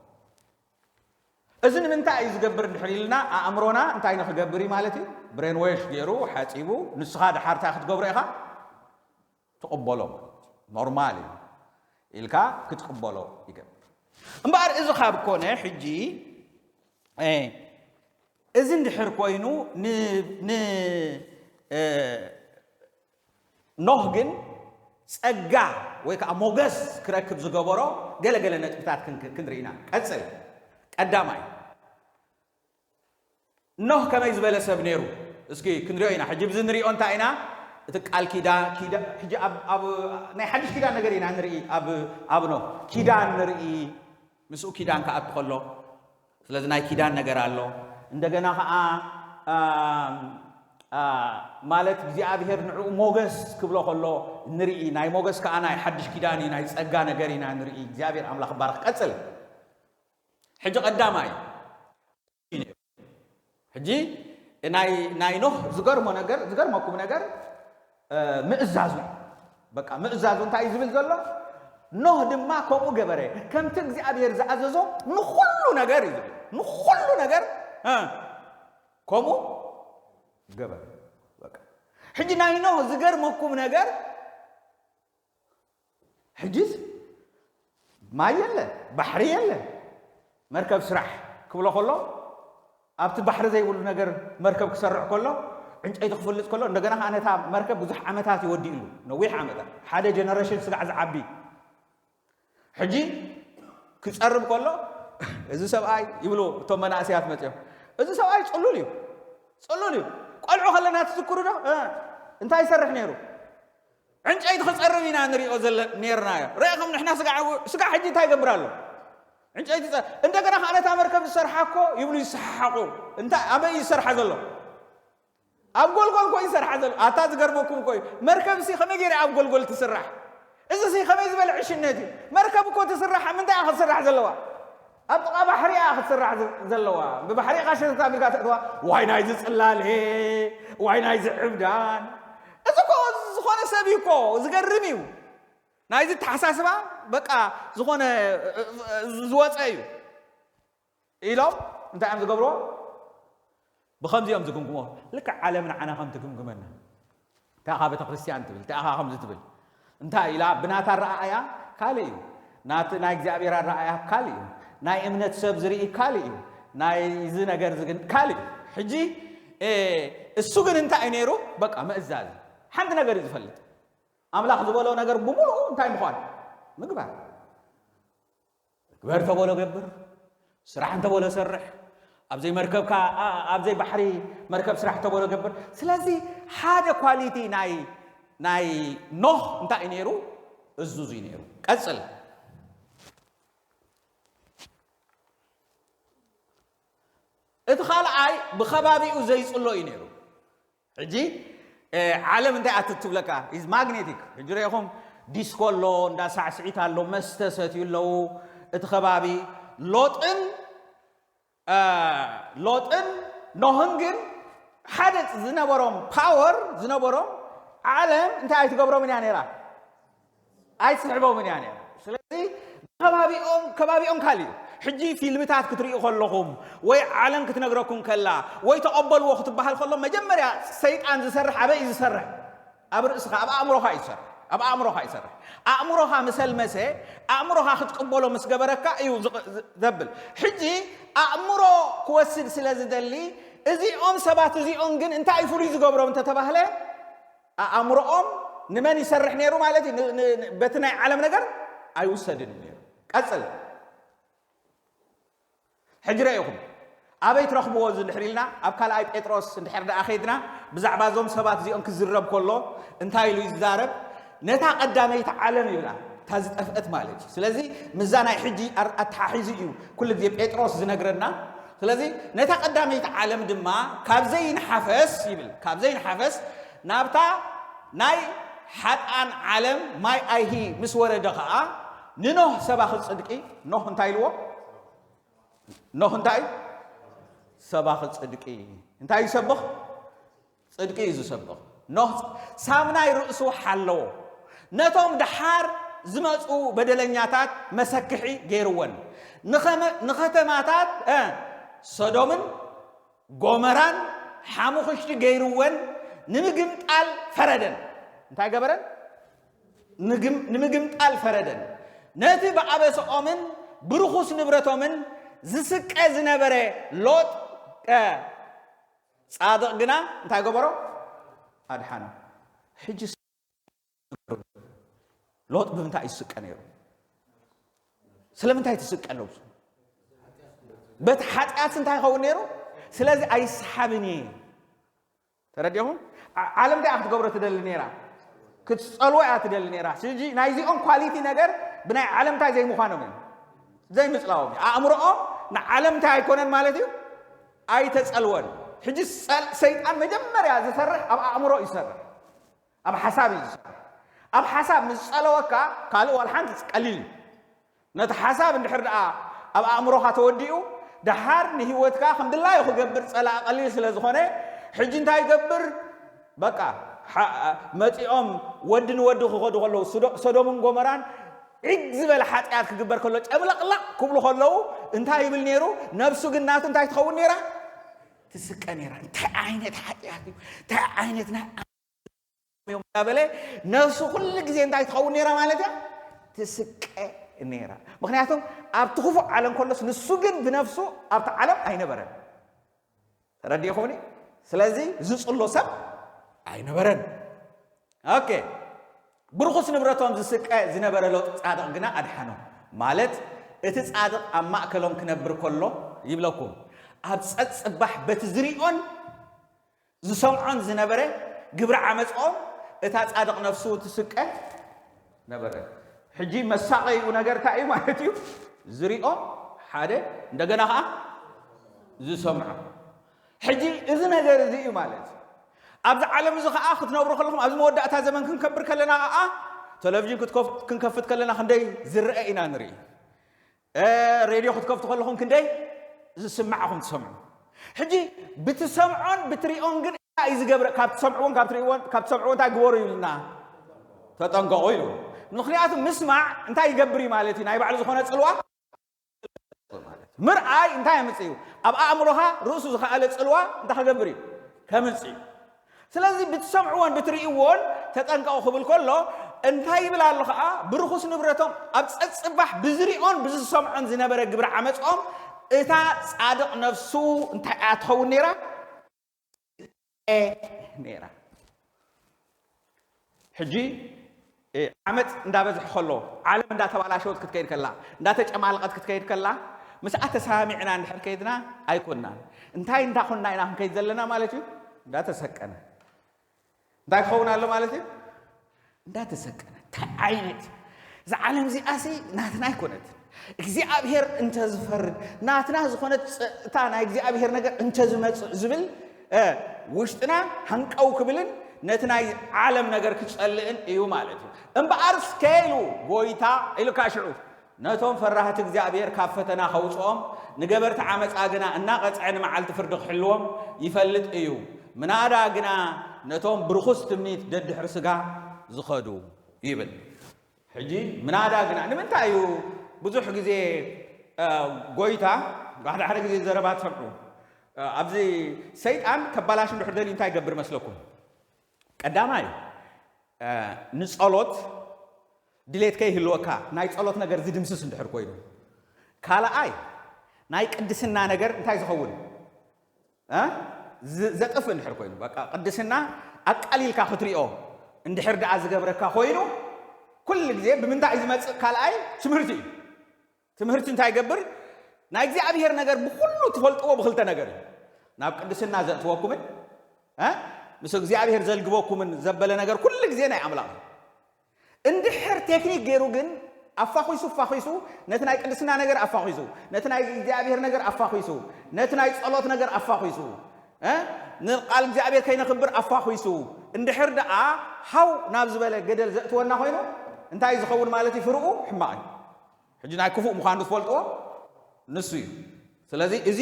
እዚ ንምንታይ እዩ ዝገብር እንድሕር ኢልና ኣእምሮና እንታይ ንክገብር እዩ ማለት እዩ? ብሬን ዌሽ ገይሩ ሓፂቡ ንስኻ ድሓር እንታይ ክትገብሮ ኢኻ? ትቕበሎ ማለት እዩ። ኖርማል እዩ ኢልካ ክትቅበሎ ይገብር። እምበኣር እዚ ካብ ኮነ ሕጂ እዚ እንድሕር ኮይኑ ኖህ ግን ጸጋ ወይ ከዓ ሞገስ ክረክብ ዝገበሮ ገለገለ ነጥብታት ክንርኢ ኢና። ቀጽል። ቀዳማይ ኖህ ከመይ ዝበለ ሰብ ነይሩ? እስኪ ክንሪኦ ኢና። ሕጂ ብዚ ንሪኦ እንታይ ኢና? እቲ ቃል ኪዳን ሕጂ ናይ ሓድሽ ኪዳን ነገር ኢና ንርኢ። ኣብ ኖህ ኪዳን ንርኢ። ምስኡ ኪዳን ክኣቱ ከሎ ስለዚ ናይ ኪዳን ነገር ኣሎ። እንደገና ከዓ ማለት እግዚኣብሔር ንዕኡ ሞገስ ክብሎ ከሎ ንርኢ። ናይ ሞገስ ከዓ ናይ ሓድሽ ኪዳን እዩ፣ ናይ ጸጋ ነገር ኢና ንርኢ። እግዚኣብሔር ኣምላኽ ባርኽ። ቀጽል። ሕጂ ቀዳማይ ሕጂ ናይ ኖህ ዝገርሞ ነገር ዝገርመኩም ነገር ምእዛዙ እዩ። በቃ ምእዛዙ እንታይ እዩ ዝብል ዘሎ? ኖህ ድማ ከምኡ ገበረ፣ ከምቲ እግዚኣብሔር ዝኣዘዞ ንኹሉ ነገር እዩ ዝብል። ንኹሉ ነገር ከምኡ ገበረ። በቃ ሕጂ ናይ ኖህ ዝገርመኩም ነገር ሕጂስ ማይ የለ፣ ባሕሪ የለ፣ መርከብ ስራሕ ክብሎ ከሎ ኣብቲ ባሕሪ ዘይብሉ ነገር መርከብ ክሰርሕ ከሎ ዕንጨይቲ ክፍልፅ ከሎ እንደገና ከዓ ነታ መርከብ ብዙሕ ዓመታት ይወዲእሉ፣ ነዊሕ ዓመታት፣ ሓደ ጀነሬሽን ስጋዕ ዝዓቢ። ሕጂ ክፀርብ ከሎ እዚ ሰብኣይ ይብሉ እቶም መናእሰያት መፅኦም፣ እዚ ሰብኣይ ፅሉል እዩ፣ ፅሉል እዩ። ቆልዑ ከለና ትዝክሩ ዶ? እንታይ ይሰርሕ ነይሩ? ዕንጨይቲ ክፀርብ ኢና ንሪኦ ነርናዮ። ርኢኹም ንሕና ስጋ ሕጂ እንታይ ይገብር ኣሎ? ዕንጨይቲ እንደገና ከዓ ነታ መርከብ ዝሰርሓ እኮ ይብሉ ይሰሓሓቁ። እንታይ ኣበይ እዩ ዝሰርሓ ዘሎ? ኣብ ጎልጎል እኮ ይሰርሓ ዘሎ። ኣታ ዝገርመኩም እኮ እዩ። መርከብ ሲ ከመይ ገይረ ኣብ ጎልጎል ትስራሕ? እዚ ሲ ከመይ ዝበለ ዕሽነት እዩ? መርከብ እኮ ትስራሕ ምንታይ እያ ክትስራሕ ዘለዋ? ኣብ ጥቓ ባሕሪ እያ ክትስራሕ ዘለዋ። ብባሕሪ ኢኻ ሸተት ኣቢልካ ተእትዋ። ዋይ ናይዚ ጽላል ሄ፣ ዋይ ናይዚ ዕብዳን። እዚ እኮ ዝኾነ ሰብ እዩ እኮ፣ ዝገርም እዩ። ናይዚ ተሓሳስባ በቃ ዝኾነ ዝወፀ እዩ ኢሎም እንታይ እዮም ዝገብርዎ? ብኸምዚ እዮም ዝግምግሞ። ልክዕ ዓለም ንዓና ከም ትግምግመና። እንታይ ኢኻ ቤተክርስትያን ትብል? እንታይ ኢኻ ከምዚ ትብል? እንታይ ኢላ ብናታ ኣረኣእያ ካልእ እዩ። ናቲ ናይ እግዚኣብሔር ኣረኣእያ ካልእ እዩ። ናይ እምነት ሰብ ዝርኢ ካልእ እዩ። ናይ እዚ ነገር ዝግን ካልእ እዩ። ሕጂ እሱ ግን እንታይ እዩ ነይሩ? በቃ መእዛዝ ሓንቲ ነገር እዩ ዝፈልጥ። ኣምላኽ ዝበሎ ነገር ብምሉኡ እንታይ ምዃን ምግባር። ግበር ተበሎ ገብር፣ ስራሕ እንተበሎ ሰርሕ፣ ኣብዘይ መርከብካ ኣብዘይ ባሕሪ መርከብ ስራሕ እንተበሎ ገብር። ስለዚ ሓደ ኳሊቲ ናይ ናይ ኖህ እንታይ እዩ ነይሩ? እዙዝ እዩ ነይሩ። ቀፅል። እቲ ካልኣይ ብኸባቢኡ ዘይፅሎ እዩ ነይሩ። ሕጂ ዓለም እንታይ ኣትት ትብለካ is magnetic። ሕጂ ርኢኹም ዲስኮ ኣሎ፣ እንዳ ሳዕስዒት ኣሎ፣ መስተ ሰትዩ ኣለዉ። እቲ ከባቢ ሎጥን ሎጥን ኖህን ግን ሓደ ዝነበሮም ፓወር ዝነበሮም ዓለም እንታይ ኣይትገብሮምን እያ ነይራ? ኣይትስሕቦምን እያ ነይራ። ስለዚ ከባቢኦም ከባቢኦም ካልእ እዩ። ሕጂ ፊልምታት ክትርእዩ ከለኹም ወይ ዓለም ክትነግረኩም ከላ ወይ ተቐበልዎ ክትበሃል ከሎ መጀመርያ ሰይጣን ዝሰርሕ ኣበይ እዩ ዝሰርሕ? ኣብ ርእስኻ ኣብ ኣእምሮኻ እዩ ዝሰርሕ። ኣብ ኣእምሮኻ እዩ ዝሰርሕ። ኣእምሮኻ ምሰልመሰ ኣእምሮኻ ክትቅበሎ ምስ ገበረካ እዩ ዘብል። ሕጂ ኣእምሮ ክወስድ ስለ ዝደሊ እዚኦም ሰባት እዚኦም ግን እንታይ እዩ ፍሉይ ዝገብሮም እንተተባህለ ኣእምሮኦም ንመን ይሰርሕ ነይሩ ማለት እዩ? በቲ ናይ ዓለም ነገር ኣይውሰድን እዩ ነይሩ። ቀፅል። ሕጂ ረኢኹም ኣበይ ትረኽብዎ እዚ እንድሕር ኢልና ኣብ ካልኣይ ጴጥሮስ እንድሕር ደኣ ከይድና ብዛዕባ እዞም ሰባት እዚኦም ክዝረብ ከሎ እንታይ ኢሉ ይዛረብ? ነታ ቀዳመይቲ ዓለም ይብላ። እታ ዝጠፍአት ማለት እዩ። ስለዚ ምስዛ ናይ ሕጂ ኣር- ኣተሓሒዙ እዩ ኩሉ ግዜ ጴጥሮስ ዝነግረና። ስለዚ ነታ ቀዳመይቲ ዓለም ድማ ካብ ዘይንሓፈስ ይብል፣ ካብ ዘይንሓፈስ ናብታ ናይ ሓጥኣን ዓለም ማይ ኣይሂ ምስ ወረደ ኸዓ ንኖህ ሰባኺ ጽድቂ፣ ኖህ እንታይ ኢልዎ? ኖህ እንታይ እዩ? ሰባኺ ጽድቂ። እንታይ ይሰብኽ? ጽድቂ እዩ ዝሰብኽ። ኖህ ሳምናይ ርእሱ ሓለዎ። ነቶም ደሓር ዝመጹ በደለኛታት መሰክሒ ገይርወን። ንኸመ- ንኸተማታት እ፣ ሶዶምን ጎመራን ሓሙኽሽቲ ገይርወን ንምግምጣል ፈረደን። እንታይ ገበረን? ንግም- ንምግምጣል ፈረደን። ነቲ ብኣበሰኦምን ብርኹስ ንብረቶምን ዝስቀ ዝነበረ ሎጥ እ፣ ጻድቕ ግና እንታይ ገበሮ? ኣድሓኖ። ሕጂ ሎጥ ብምንታይ እዩ ዝስቀ ነይሩ? ስለምንታይ ትስቀ ኣለዉ? በቲ ሓጢኣት እንታይ ይኸውን ነይሩ? ስለዚ ኣይሰሓብን እየ። ተረዲኹም? ዓ- ዓለም እንታይ ክትገብሮ ትደሊ ነይራ? ክትጸልዎ እያ ትደሊ ነይራ። ሕጂ ናይዚኦም ኳሊቲ ነገር ብናይ ዓለም እንታይ ዘይምዃኖም እዩ? ዘይምጽላዎም እዩ። ኣእምሮኦም ንዓለም እንታይ ኣይኮነን ማለት እዩ? ኣይተጸልወን። ሕጂ ሰል- ሰይጣን መጀመርያ ዝሰርሕ ኣብ ኣእምሮ እዩ ዝሰርሕ። ኣብ ሓሳብ እዩ ዝሰርሕ። ኣብ ሓሳብ ምስ ጸለወካ ካልእ ዋላ ሓንቲ ቀሊል እዩ። ነቲ ሓሳብ እንድሕር ደኣ ኣብ ኣእምሮኻ ተወዲኡ ደሓር ንህይወትካ ከም ድላዩ ክገብር ጸላእ ቀሊል ስለ ዝኾነ ሕጂ እንታይ ይገብር? በቃ ሓ- መጺኦም ወዲ ንወዲ ክኸዱ ከለዉ ሶዶ- ሶዶምን ጎመራን ዒግ ዝበለ ሓጢኣት ክግበር ከሎ ጨምለቕላቕ ክብሉ ከለዉ እንታይ ይብል ነይሩ? ነብሱ ግን ናቱ እንታይ ትኸውን ነይራ? ትስቀ ነይራ። እንታይ ዓይነት ሓጢኣት እዩ? እንታይ ዓይነት ናይ እዮም እናበለ ነብሱ ኩሉ ግዜ እንታይ ትኸውን ነይራ ማለት እያ? ትስቀ ነይራ። ምክንያቱም ኣብቲ ክፉእ ዓለም ከሎስ ንሱ ግን ብነፍሱ ኣብቲ ዓለም ኣይነበረን። ተረዲእኹምኒ? ስለዚ ዝጽሎ ሰብ ኣይነበረን። ኦኬ። ብርኹስ ንብረቶም ዝስቀ ዝነበረ ሎጥ ጻድቕ ግና ኣድሓኖ። ማለት እቲ ጻድቕ ኣብ ማእከሎም ክነብር ከሎ ይብለኩም ኣብ ጸጽባሕ በቲ ዝሪኦን ዝሰምዖን ዝነበረ ግብሪ ዓመፅኦም እታ ጻድቕ ነፍሱ ትስቀ ነበረ። ሕጂ መሳቐይኡ ነገር እንታይ እዩ ማለት እዩ? ዝሪኦ ሓደ እንደገና ኸዓ ዝሰምዖ። ሕጂ እዚ ነገር እዚ እዩ ማለት እዩ። ኣብዚ ዓለም እዚ ኸዓ ክትነብሩ ከለኹም ኣብዚ መወዳእታ ዘመን ክንከብር ከለና ኸዓ ቴሌቪዥን ክትከፍ- ክንከፍት ከለና ክንደይ ዝረአ ኢና ንርኢ። እ፣ ሬድዮ ክትከፍቱ ከለኹም ክንደይ ዝስማዕኹም ትሰምዑ። ሕጂ ብትሰምዖን ብትሪኦን ግን እንታይ እዩ ዝገብረ? ካብ ትሰምዕዎን ካብ ትሪእዎን ካብ ትሰምዕዎ እንታይ ግበሩ ይብልና? ተጠንቀቑ ይብሉ። ምክንያቱ ምስማዕ እንታይ ይገብር እዩ ማለት እዩ? ናይ ባዕሉ ዝኾነ ጽልዋ ምርኣይ እንታይ የምጽእ እዩ? ኣብ ኣእምሮኻ ርእሱ ዝኸኣለ ጽልዋ እንታይ ክገብር እዩ? ከምጽእ እዩ። ስለዚ ብትሰምዕዎን ብትርእይዎን ተጠንቀቑ ክብል ከሎ እንታይ ይብል ኣሎ ከዓ? ብርኹስ ንብረቶም ኣብ ጸጽባሕ ብዝሪኦን ብዝሰምዖን ዝነበረ ግብሪ ዓመፅኦም እታ ጻድቕ ነፍሱ እንታይ እያ ትኸውን ነይራ? ነይራ። ሕጂ ዓመፅ እንዳበዝሐ ከሎ ዓለም እንዳተባላሸወት ክትከይድ ከላ እንዳተጨማልቐት ክትከይድ ከላ ምስኣ ተሰማሚዕና እንድሕር ከይድና ኣይኮንናን እንታይ እንዳኮንና ኢና ክንከይድ ዘለና ማለት እዩ። እንዳተሰቀነ እንታይ ክኸውን ኣሎ ማለት እዩ። እንዳተሰቀነ እንታይ ዓይነት እዛ ዓለም እዚኣሲ ናትና ኣይኮነትን። እግዚኣብሔር እንተዝፈርድ ናትና ዝኾነት እታ ናይ እግዚኣብሔር ነገር እንተዝመፅእ ዝብል ውሽጥና ሃንቀው ክብልን ነቲ ናይ ዓለም ነገር ክጸልእን እዩ ማለት እዩ። እምበኣር እስከ ኢሉ ጎይታ ኢሉካ ሽዑ ነቶም ፈራህቲ እግዚኣብሔር ካብ ፈተና ከውፅኦም ንገበርቲ ዓመፃ ግና እናቐፅዐ ንመዓልቲ ፍርዲ ክሕልዎም ይፈልጥ እዩ። ምናዳ ግና ነቶም ብርኹስ ትምኒት ደድሕሪ ስጋ ዝኸዱ ይብል። ሕጂ ምናዳ ግና ንምንታይ እዩ ብዙሕ ግዜ ጎይታ ሓደ ሓደ ግዜ ዘረባ ትሰምዑ ኣብዚ ሰይጣን ከባላሽ እንድሕር ደልዩ እንታይ ይገብር መስለኩም? ቀዳማይ ንጸሎት ድሌት ከይህልወካ ናይ ጸሎት ነገር ዝድምስስ እንድሕር ኮይኑ፣ ካልኣይ ናይ ቅድስና ነገር እንታይ ዝኸውን ዘጥፍ እንድሕር ኮይኑ፣ በቃ ቅድስና ኣቃሊልካ ክትሪኦ እንድሕር ደኣ ዝገብረካ ኮይኑ፣ ኩሉ ግዜ ብምንታይ እዩ ዝመጽእ? ካልኣይ ትምህርቲ እዩ። ትምህርቲ እንታይ ይገብር? ናይ እግዚኣብሔር ነገር ብኩሉ ትፈልጥዎ ብክልተ ነገር እዩ። ናብ ቅድስና ዘእትወኩምን ምስ እግዚኣብሔር ዘልግበኩምን ዘበለ ነገር ኩሉ ግዜ ናይ ኣምላኽ እዩ። እንድሕር ቴክኒክ ገይሩ ግን ኣፋኺሱ ኣፋኺሱ ነቲ ናይ ቅድስና ነገር ኣፋኺሱ ነቲ ናይ እግዚኣብሔር ነገር ኣፋኺሱ ነቲ ናይ ጸሎት ነገር ኣፋኺሱ እ ንቃል እግዚኣብሔር ከይነኽብር ኣፋኺሱ እንድሕር ደኣ ሃው ናብ ዝበለ ገደል ዘእትወና ኮይኑ እንታይ ዝኸውን ማለት እዩ? ፍርኡ ሕማቕ እዩ። ሕጂ ናይ ክፉእ ምዃኑ ትፈልጥዎ ንሱ እዩ። ስለዚ እዚ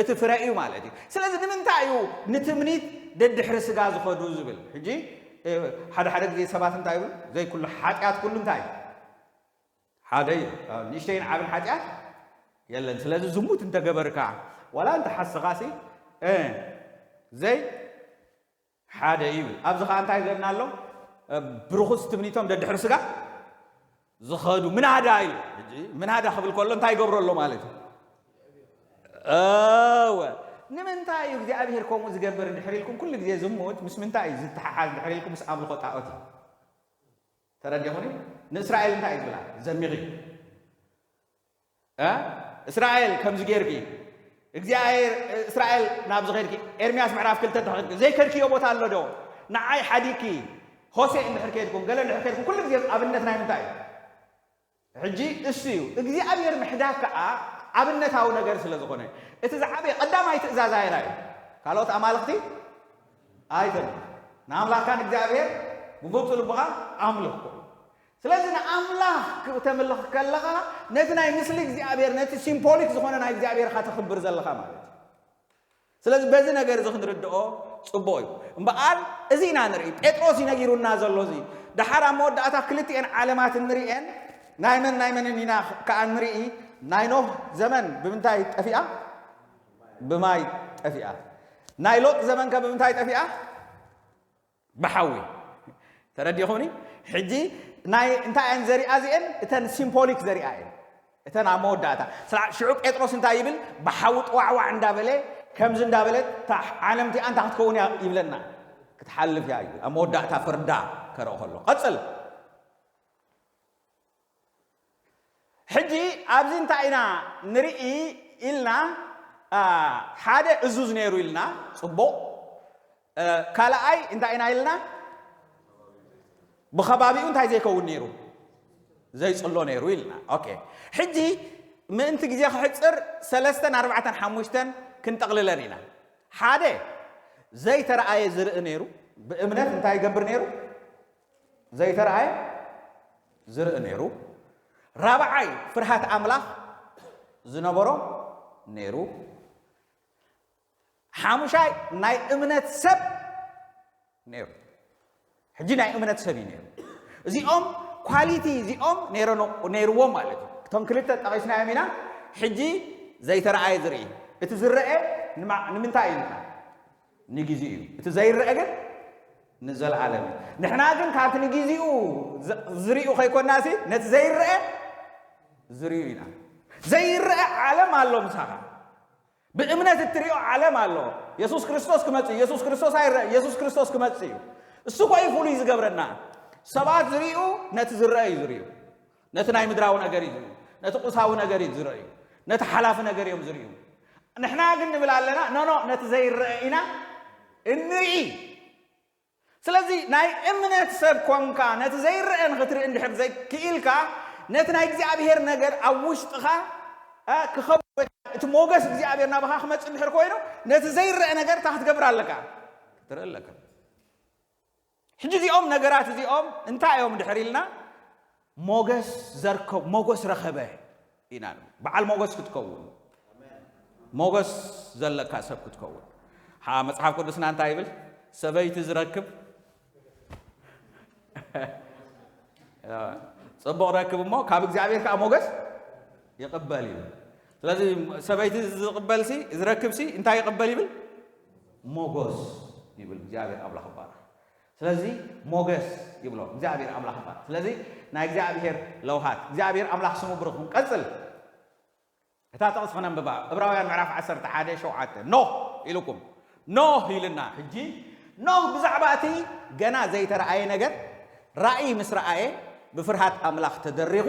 እቲ ፍረ እዩ ማለት እዩ። ስለዚ ንምንታይ እዩ ንትምኒት ደድሕሪ ስጋ ዝኸዱ ዝብል? ሕጂ ሓደ ሓደ ግዜ ሰባት እንታይ ይብሉ? ዘይኩሉ ሓጢኣት ኩሉ እንታይ ሓደ እዩ? ንእሽተይን ዓብን ሓጢኣት የለን። ስለዚ ዝሙት እንተገበርካ ዋላ እንተሓስኻሲ ዘይ ሓደ እዩ ይብል። ኣብዚ ኸዓ እንታይ ይብለና ኣሎ? ብርኹስ ትምኒቶም ደድሕሪ ስጋ ዝኸዱ ምናዳ እዩ። ሕጂ ምናዳ ክብል ከሎ እንታይ ይገብሮ ኣሎ ማለት እዩ? እወ ንምንታይ እዩ እግዚኣብሔር ከምኡ ዝገብር እንድሕር ኢልኩም ኩሉ ግዜ ዝሙት ምስ ምንታይ እዩ ዝተሓሓዝ እንድሕር ኢልኩም ምስ ኣምልኾ ጣዖት እዩ። ተረዲኹኒ? ንእስራኤል እንታይ እዩ ዝብላ? ዘሚኺ እ እስራኤል ከምዚ ጌርኪ እግዚኣብሔር እስራኤል ናብዚ ኸድኪ ኤርምያስ ምዕራፍ ክልተ ተኸድኪ ዘይከድክዮ ቦታ ኣሎ ዶ ንዓይ ሓዲግኪ ሆሴ እንድሕር ከድኩም ገለ እንድሕር ከድኩም ኩሉ ግዜ ኣብነት ናይ ምንታይ እዩ ሕጂ እሱ እዩ እግዚኣብሔር ምሕዳግ ከዓ ኣብነታዊ ነገር ስለ ዝኾነ እቲ ዝዓበየ ቀዳማይ ትእዛዝ ኣየና እዩ ካልኦት ኣማልኽቲ ኣይተምልኽ ንኣምላኽካ ንእግዚኣብሔር ብፍፁ ልብኻ ኣምልኽ ስለዚ ንኣምላኽ ክተምልኽ ከለኻ ነቲ ናይ ምስሊ እግዚኣብሔር ነቲ ሲምቦሊክ ዝኾነ ናይ እግዚኣብሔር ኢኻ ተኽብር ዘለኻ ማለት እዩ ስለዚ በዚ ነገር እዚ ክንርድኦ ፅቡቕ እዩ እምበኣር እዚ ኢና ንርኢ ጴጥሮስ እዩ ነጊሩና ዘሎ እዚ ደሓር ኣብ መወዳእታ ክልቲኤን ዓለማት እንርእየን ናይ መን ናይ መንን ኢና ከዓ ንርኢ ናይ ኖህ ዘመን ብምንታይ ጠፊኣ ብማይ ጠፊኣ ናይ ሎጥ ዘመን ከ ብምንታይ ጠፊኣ ብሓዊ ተረዲኹኒ ሕጂ ናይ እንታይ እየን ዘሪኣ እዚአን እተን ሲምቦሊክ ዘሪኣ እየን እተን ኣብ መወዳእታ ስላ ሽዑ ጴጥሮስ እንታይ ይብል ብሓዊ ጥዋዕዋዕ እንዳበለ ከምዚ እንዳበለ እታ ዓለም እቲኣ እንታይ ክትከውን እያ ይብለና ክትሓልፍ እያ ይብል ኣብ መወዳእታ ፍርዳ ከረኦ ከሎ ቀፅል ሕጂ ኣብዚ እንታይ ኢና ንርኢ ኢልና ሓደ እዙዝ ነይሩ ኢልና ፅቡቕ ካልኣይ እንታይ ኢና ኢልና ብኸባቢኡ እንታይ ዘይከውን ነይሩ ዘይፅሎ ነይሩ ኢልና ኦኬ ሕጂ ምእንቲ ግዜ ክሕፅር ሰለስተን ኣርባዕተን ሓሙሽተን ክንጠቕልለን ኢና ሓደ ዘይተረኣየ ዝርኢ ነይሩ ብእምነት እንታይ ይገብር ነይሩ ዘይተረኣየ ዝርኢ ነይሩ ራብዓይ ፍርሃት ኣምላኽ ዝነበሮ ነይሩ ሓሙሻይ ናይ እምነት ሰብ ነይሩ ሕጂ ናይ እምነት ሰብ እዩ ነይሩ እዚኦም ኳሊቲ እዚኦም ነይርዎም ማለት እዩ እቶም ክልተ ጠቒስናዮም ኢና ሕጂ ዘይተረኣየ ዝርኢ እቲ ዝረአ ንምንታይ እዩ ንግዜኡ እዩ እቲ ዘይረአ ግን ንዘለኣለም እዩ ንሕና ግን ካብቲ ንግዜኡ ዝርእዩ ከይኮናሲ ነቲ ዘይረአ ዝርእዩ ኢና ዘይረአ ዓለም ኣሎ ምሳኻ ብእምነት እትሪኦ ዓለም ኣሎ የሱስ ክርስቶስ ክመፅእ የሱስ ክርስቶስ ኣይረአ የሱስ ክርስቶስ ክመፅእ እዩ እሱ ኮይ ፍሉይ ዝገብረና ሰባት ዝርእዩ ነቲ ዝረአ እዩ ዝርእዩ ነቲ ናይ ምድራዊ ነገር እዩ ዝርእዩ ነቲ ቁሳዊ ነገር እዩ ዝርእዩ ነቲ ሓላፊ ነገር እዮም ዝርእዩ ንሕና ግን ንብል ኣለና ኖኖ ነቲ ዘይረአ ኢና እንርኢ ስለዚ ናይ እምነት ሰብ ኮንካ ነቲ ዘይረአ ንክትርኢ እንድሕር ዘይክኢልካ ነቲ ናይ እግዚኣብሄር ነገር ኣብ ውሽጥኻ ክኸውን እቲ ሞገስ እግዚኣብሔር ናባኻ ክመፅእ እንድሕር ኮይኑ ነቲ ዘይረአ ነገር እታ ክትገብር ኣለካ ክትርኢ ኣለካ ሕጂ እዚኦም ነገራት እዚኦም እንታይ እዮም ድሕር ኢልና ሞገስ ዘርከቡ ሞገስ ረኸበ ኢና በዓል ሞገስ ክትከውን ሞገስ ዘለካ ሰብ ክትከውን መፅሓፍ ቅዱስና እንታይ ይብል ሰበይቲ ዝረክብ ፅቡቕ ረክብ እሞ ካብ እግዚኣብሔር ከዓ ሞገስ ይቕበል እዩ ስለዚ ሰበይቲ ዝቕበልሲ ዝረክብሲ እንታይ ይቕበል ይብል ሞጎስ ይብል እግዚኣብሔር ኣምላኽ ይባረኽ ስለዚ ሞገስ ይብሎ እግዚኣብሔር ኣምላኽ ይባረኽ ስለዚ ናይ እግዚኣብሔር ለውሃት እግዚኣብሔር ኣምላኽ ስሙ ብሩኽ ክንቀፅል እታ ጥቕስ ክነንብባ እብራውያን ምዕራፍ ዓሰርተ ሓደ ሸውዓተ ኖህ ኢልኩም ኖህ ኢልና ሕጂ ኖህ ብዛዕባ እቲ ገና ዘይተረኣየ ነገር ራእይ ምስ ረኣየ ብፍርሃት ኣምላኽ ተደሪኹ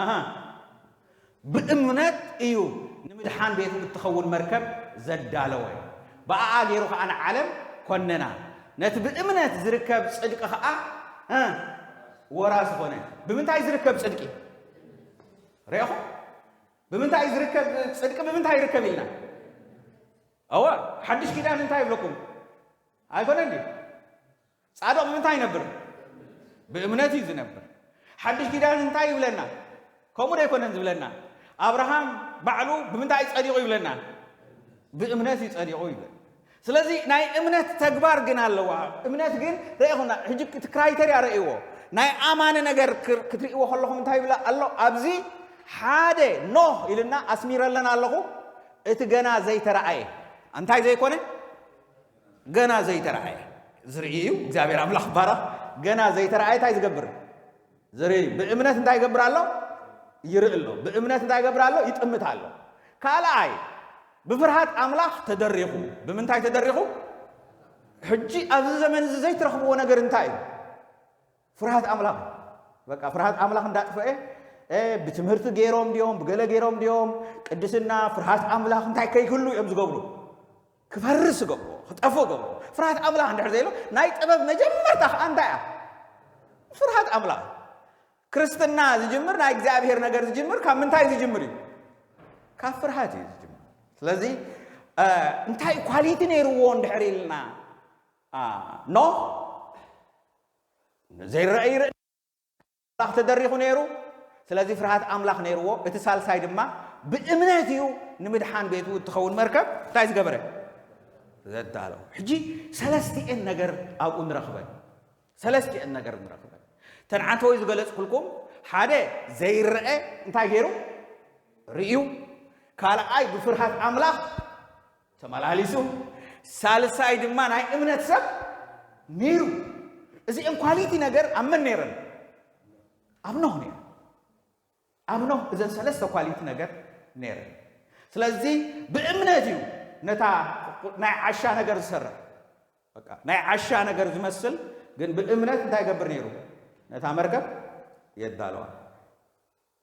ኣሃ ብእምነት እዩ ንምድሓን ቤቱ እትኸውን መርከብ ዘዳለወ። ብኣኣ ገይሩ ኸኣ ንዓለም ኰነና። ነቲ ብእምነት ዝርከብ ጽድቂ ኸኣ ወራሲ ኾነ። ብምንታይ ዝርከብ ጽድቂ? ርኢኹም? ብምንታይ ዝርከብ ጽድቂ? ብምንታይ ይርከብ ኢልና? እወ፣ ሓድሽ ኪዳን እንታይ ይብለኩም? ኣይኮነን ድዩ? ጻድቕ ብምንታይ ይነብር? ብእምነት እዩ ዝነብር። ሓድሽ ኪዳን እንታይ ይብለና? ከምኡ ዶ ኣይኮነን ዝብለና? ኣብርሃም ባዕሉ ብምንታይ ጸዲቑ ይብለና? ብእምነት እዩ ጸዲቑ ይብለና። ስለዚ ናይ እምነት ተግባር ግን ኣለዋ። እምነት ግን ርኢኹና፣ ሕጂ እቲ ክራይተርያ ርእይዎ። ናይ ኣማኒ ነገር ክር-፣ ክትርእይዎ ከለኹም እንታይ ይብላ ኣሎ? ኣብዚ ሓደ ኖህ ኢልና ኣስሚረለን ኣለኹ። እቲ ገና ዘይተረኣየ። እንታይ ዘይኮነ? ገና ዘይተረኣየ። ዝርኢ እዩ። እግዚኣብሔር ኣምላኽ ባረኽ። ገና ዘይተረኣየ እንታይ ዝገብር? ዝርኢ። ብእምነት እንታይ ይገብር ኣሎ? ይርኢ ኣሎ። ብእምነት እንታይ ይገብር ኣሎ? ይጥምት ኣሎ። ካልኣይ፣ ብፍርሃት ኣምላኽ ተደሪኹ። ብምንታይ ተደሪኹ? ሕጂ ኣብዚ ዘመን እዚ ዘይትረኽብዎ ነገር እንታይ እዩ? ፍርሃት ኣምላኽ። በቃ ፍርሃት ኣምላኽ እንዳጥፈኤ፣ እ፣ ብትምህርቲ ገይሮም ድዮም፣ ብገለ ገይሮም ድዮም፣ ቅድስና፣ ፍርሃት ኣምላኽ እንታይ ከይህሉ እዮም ዝገብሩ? ክፈርስ ገብሮ፣ ክጠፍእ ገብሮ። ፍርሃት ኣምላኽ እንድሕር ዘይሎ፣ ናይ ጥበብ መጀመርታ ኸኣ እንታይ እያ? ፍርሃት ኣምላኽ። ክርስትና ዝጅምር፣ ናይ እግዚኣብሔር ነገር ዝጅምር ካብ ምንታይ ዝጅምር እዩ? ካብ ፍርሃት እዩ ዝጅምር። ስለዚ፣ እ፣ እንታይ ኳሊቲ ነይርዎ እንድሕር ኢልና፣ አ፣ ኖህ ዘይረአ ይርኢ ኣምላኽ ተደሪኹ ነይሩ። ስለዚ ፍርሃት ኣምላኽ ነይርዎ። እቲ ሳልሳይ ድማ ብእምነት እዩ ንምድሓን ቤቱ እትኸውን መርከብ እንታይ ዝገበረ? ዘዳለወ። ሕጂ ሰለስቲኤን ነገር ኣብኡ ንረኽበን። ሰለስቲኤን ነገር ንረኽበን። እተን ዓንተወይ ዝገለጽኩልኩም፣ ሓደ ዘይረአ እንታይ ገይሩ? ርእዩ። ካልኣይ ብፍርሃት ኣምላኽ ተመላሊሱ። ሳልሳይ ድማ ናይ እምነት ሰብ ነይሩ። እዚአን ኳሊቲ ነገር ኣብ መን ነይረን? ኣብ ኖህ ነይሩ። ኣብ ኖህ እዘን ሰለስተ ኳሊቲ ነገር ነይረን። ስለዚ ብእምነት እዩ ነታ ናይ ዓሻ ነገር ዝሰርሕ። በቃ ናይ ዓሻ ነገር ዝመስል ግን ብእምነት እንታይ ይገብር ነይሩ? ነታ መርከብ የዳለዋ።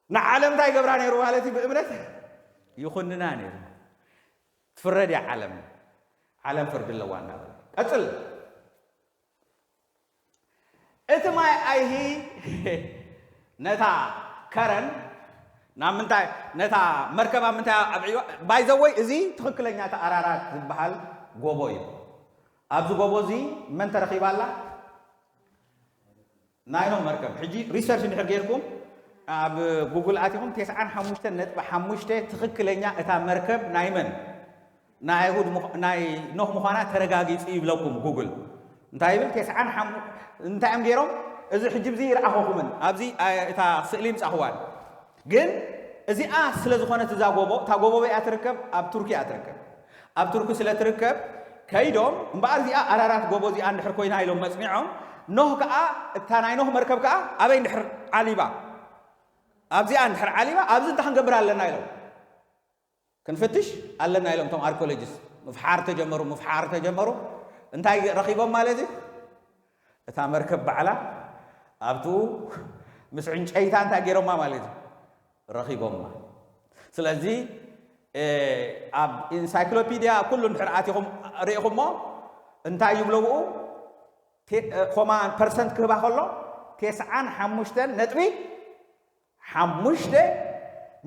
ንዓለም እንታይ ይገብራ ነይሩ ማለት እዩ? ብእምነት ይኹንና ነይሩ። ትፍረድ እያ ዓለም፣ ዓለም ፍርዲ ኣለዋ እናበለ። ቀጽል። እቲ ማይ ኣይሂ ነታ ከረን ናብ ምንታይ፣ ነታ መርከብ ኣብ ምንታይ ኣብዕዮ? ባይዘወይ እዚ ትኽክለኛ እቲ ኣራራት ዝበሃል ጎቦ እዩ። ኣብዚ ጎቦ እዚ መን ተረኺባ ኣላ? ናይ ኖህ መርከብ። ሕጂ ሪሰርች እንድሕር ጌርኩም ኣብ ጉግል ኣቲኹም ተስዓን ሓሙሽተን ነጥቢ ሓሙሽተ ትኽክለኛ እታ መርከብ ናይ መን? ናይ ኣይሁድ ምዃ-፣ ናይ ኖህ ምዃና ተረጋጊጹ ይብለኩም ጉግል። እንታይ ይብል? ተስዓን ሓሙ-፣ እንታይ እዮም ገይሮም? እዚ ሕጂ ብዚ ይርኣኸኹምን ኣብዚ፣ ኣ-፣ እታ ስእሊ ምጻኽዋን። ግን እዚኣ ስለ ዝኾነት እዛ ጎቦ፣ እታ ጎቦ በይኣ ትርከብ? ኣብ ቱርኪ እያ ትርከብ። ኣብ ቱርኪ ስለ ትርከብ ከይዶም፣ እምበኣር እዚኣ ኣራራት ጎቦ እዚኣ እንድሕር ኮይና ኢሎም መጽኒዖም፣ ኖህ ከኣ፣ እታ ናይ ኖህ መርከብ ከኣ ኣበይ እንድሕር ዓሊባ? ኣብዚኣ እንድሕር ዓሊባ፣ ኣብዚ እንታይ ክንገብር ኣለና ኢሎም ክንፍትሽ ኣለና ኢሎም እቶም ኣርኪኦሎጂስት ምፍሓር ተጀመሩ፣ ምፍሓር ተጀመሩ። እንታይ ረኺቦም ማለት እዩ? እታ መርከብ ባዕላ ኣብቱ ምስ ዕንጨይታ እንታይ ገይሮማ ማለት እዩ? ረኺቦማ። ስለዚ፣ እ፣ ኣብ ኢንሳይክሎፒድያ ኩሉ እንድሕር ኣቲኹም ርኢኹሞ እንታይ ይብሎ ብኡ? ቴ-፣ እ፣ ኮማ ፐርሰንት ክህባ ከሎ ተስዓን ሓሙሽተን ነጥቢ ሓሙሽተ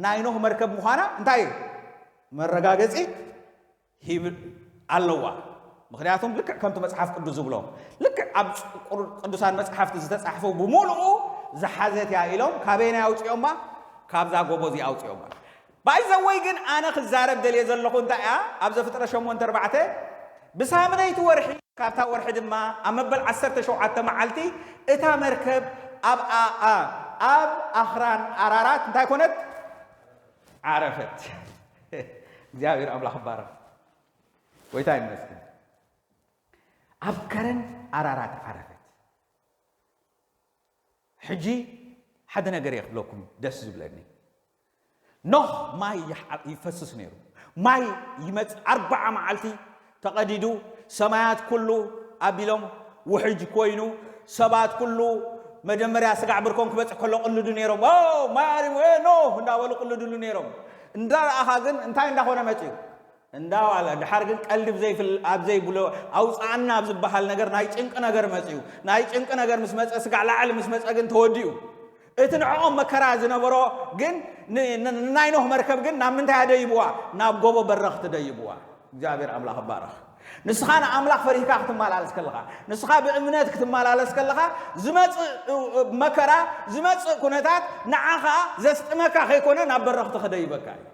ናይ ኖህ መርከብ ምዃና እንታይ እዩ? መረጋገጺ ሂብ ኣለዋ። ምኽንያቱም ልክዕ ከምቲ መጽሓፍ ቅዱስ ዝብሎ፣ ልክዕ ኣብ ቁር-፣ ቅዱሳን መጽሓፍቲ ዝተጻሕፈው ብምሉኡ ዝሓዘት እያ ኢሎም ካበየናይ ኣውጺኦማ? ካብዛ ጎቦ እዚኣ ኣውጺኦማ። ባይዘወይ ግን ኣነ ክዛረብ ደልየ ዘለኹ እንታይ እያ? ኣብ ዘፍጥረት ሸሞንተ ኣርባዕተ ብሳምነይቲ ወርሒ ካብታ ወርሒ ድማ ኣብ መበል ዓሰርተ ሸውዓተ መዓልቲ እታ መርከብ ኣብ ኣ-፣ ኣ-፣ ኣብ ኣኽራን ኣራራት እንታይ ኮነት? ዓረፈት። እግዚኣብሔር ኣምላኽ ይባረኽ። ጎይታ ይመስገን። ኣብ ከረን ኣራራት ዓረፈት። ሕጂ ሓደ ነገር እየ ክብለኩም ደስ ዝብለኒ። ኖህ ማይ ይሓ-፣ ይፈስስ ነይሩ። ማይ ይመጽእ፣ ኣርባዓ መዓልቲ ተቐዲዱ፣ ሰማያት ኩሉ ኣቢሎም ውሕጅ ኮይኑ፣ ሰባት ኩሉ መጀመርያ ስጋዕ ብርኮም ክበጽሕ ከሎ ቅልዱ ነይሮም። "ኦ፣ ማይ ኣሪሙ፣ እ፣ ኖህ" እንዳበሉ ቅልድሉ ነይሮም። እንዳረኣኻ ግን እንታይ እንዳኾነ መጽዩ? እንዳዋለ ድሓር ግን ቀልዲ ብዘይፍል ኣብ ዘይብሎ ኣውፃኣና ኣብ ዝበሃል ነገር ናይ ጭንቂ ነገር መፅዩ። ናይ ጭንቂ ነገር ምስ መፀ፣ ስጋዕ ላዕሊ ምስ መፀ ግን ተወዲኡ። እቲ ንዕኦም መከራ ዝነበሮ ግን ን- ን- ናይ ኖህ መርከብ ግን ናብ ምንታይ ኣደይብዋ? ናብ ጎቦ በረኽቲ ደይብዋ። እግዚኣብሔር ኣምላኽ ይባረኽ። ንስኻ ንኣምላኽ ፈሪህካ ክትመላለስ ከለኻ፣ ንስኻ ብእምነት ክትመላለስ ከለኻ፣ ዝመፅእ እ- እ- መከራ፣ ዝመፅእ ኩነታት ንዓኻ ዘስጥመካ ከይኮነ ናብ በረኽቲ ክደይበካ እዩ።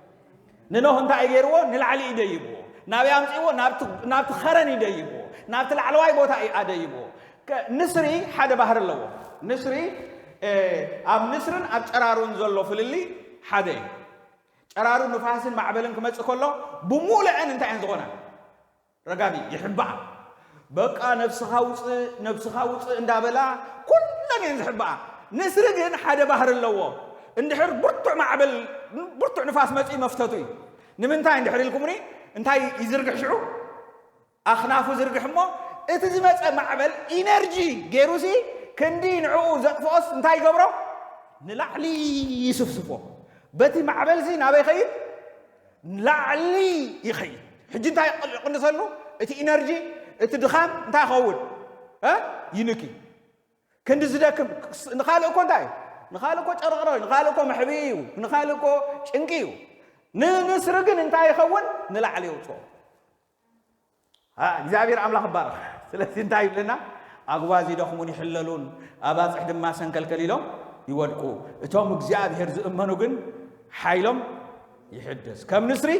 ንኖህ እንታይ ገይርዎ? ንላዕሊ ይደይብዎ። ናበይ ኣምፅእዎ? ናብቲ ናብቲ ኸረን ይደይብዎ። ናብቲ ላዕለዋይ ቦታ እዩ ኣደይብዎ። ከ- ንስሪ ሓደ ባህሪ ኣለዎ። ንስሪ እ፣ ኣብ ንስርን ኣብ ጨራሩን ዘሎ ፍልልይ ሓደ እዩ። ጨራሩ ንፋስን ማዕበልን ክመፅእ ከሎ ብሙሉአን እንታይ እየን ዝኾና? ረጋቢ ይሕባኣ። በቃ ነብስኻ ውፅእ፣ ነብስኻ ውፅእ እንዳበላ ኩለን እየን ዝሕባኣ። ንስሪ ግን ሓደ ባህሪ ኣለዎ። እንድሕር ብርቱዕ ማዕበል፣ ብርቱዕ ንፋስ መፂኡ መፍተቱ እዩ። ንምንታይ እንድሕር ኢልኩምኒ እንታይ ይዝርግሕ ሽዑ? ኣኽናፉ ዝርግሕ እሞ እቲ ዝመፀ ማዕበል ኢነርጂ ገይሩሲ ክንዲ ንዕኡ ዘጥፍኦስ እንታይ ይገብሮ? ንላዕሊ ይስፍስፎ። በቲ ማዕበልሲ ናበይ ይኸይድ? ንላዕሊ ይኸይድ። ሕጂ እንታይ ይቕንሰሉ? እቲ ኢነርጂ፣ እቲ ድኻም እንታይ ይኸውን? እ? ይንኪ። ክንዲ ዝደክም ንኻልእ እኮ እንታይ እዩ? ንኻልእ እኮ ጨርቕሮ እዩ፣ ንኻልእ እኮ መሕብኢ እዩ፣ ንኻልእ እኮ ጭንቂ እዩ። ንንስሪ ግን እንታይ ይኸውን? ንላዕሊ የውፅኦ። አ፣ እግዚኣብሔር ኣምላኽ ይባረኽ። ስለዚ እንታይ ይብለና? ኣጉባዝ ይደኽሙን ይሕለሉን፣ ኣባፅሕ ድማ ሰንከልከል ኢሎም ይወድቁ። እቶም እግዚኣብሔር ዝእመኑ ግን ሓይሎም ይሕደስ፣ ከም ንስሪ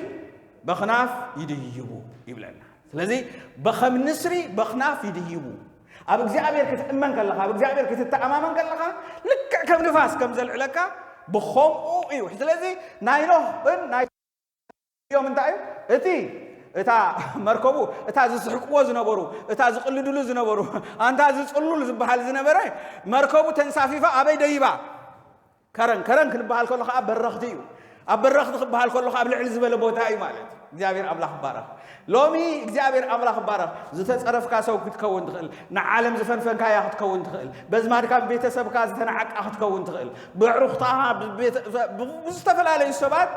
በኽናፍ ይድይቡ ይብለና። ስለዚ በኸም ንስሪ በኽናፍ ይድይቡ። ኣብ እግዚኣብሔር ክትእመን ከለኻ፣ ኣብ እግዚኣብሔር ክትተኣማመን ከለኻ፣ ልክዕ ከም ንፋስ ከም ዘልዕለካ ብኸምኡ እዩ። ስለዚ ናይ ኖህን ናይ እዮም እንታይ እዩ? እቲ እታ መርከቡ፣ እታ ዝስሕቅዎ ዝነበሩ፣ እታ ዝቕልድሉ ዝነበሩ፣ ኣንታ ዝጽሉል ዝበሃል ዝነበረ፣ መርከቡ ተንሳፊፋ ኣበይ ደይባ? ከረን። ከረን ክንበሃል ከሎ ከዓ በረኽቲ እዩ። ኣብ በረኽቲ ክበሃል ከሎ ከዓ ኣብ ልዕሊ ዝበለ ቦታ እዩ ማለት እዩ። እግዚኣብሔር ኣምላኽ ይባረኽ። ሎሚ እግዚኣብሔር ኣምላኽ ይባረኽ። ዝተጸረፍካ ሰው ክትከውን ትኽእል፣ ንዓለም ዝፈንፈንካያ ክትከውን ትኽእል፣ በዝማድካ ብቤተሰብካ ዝተናዓቅካ ክትከውን ትኽእል፣ ብኣዕሩኽትኻ፣ ብቤተ-፣ ብዝተፈላለዩ ሰባት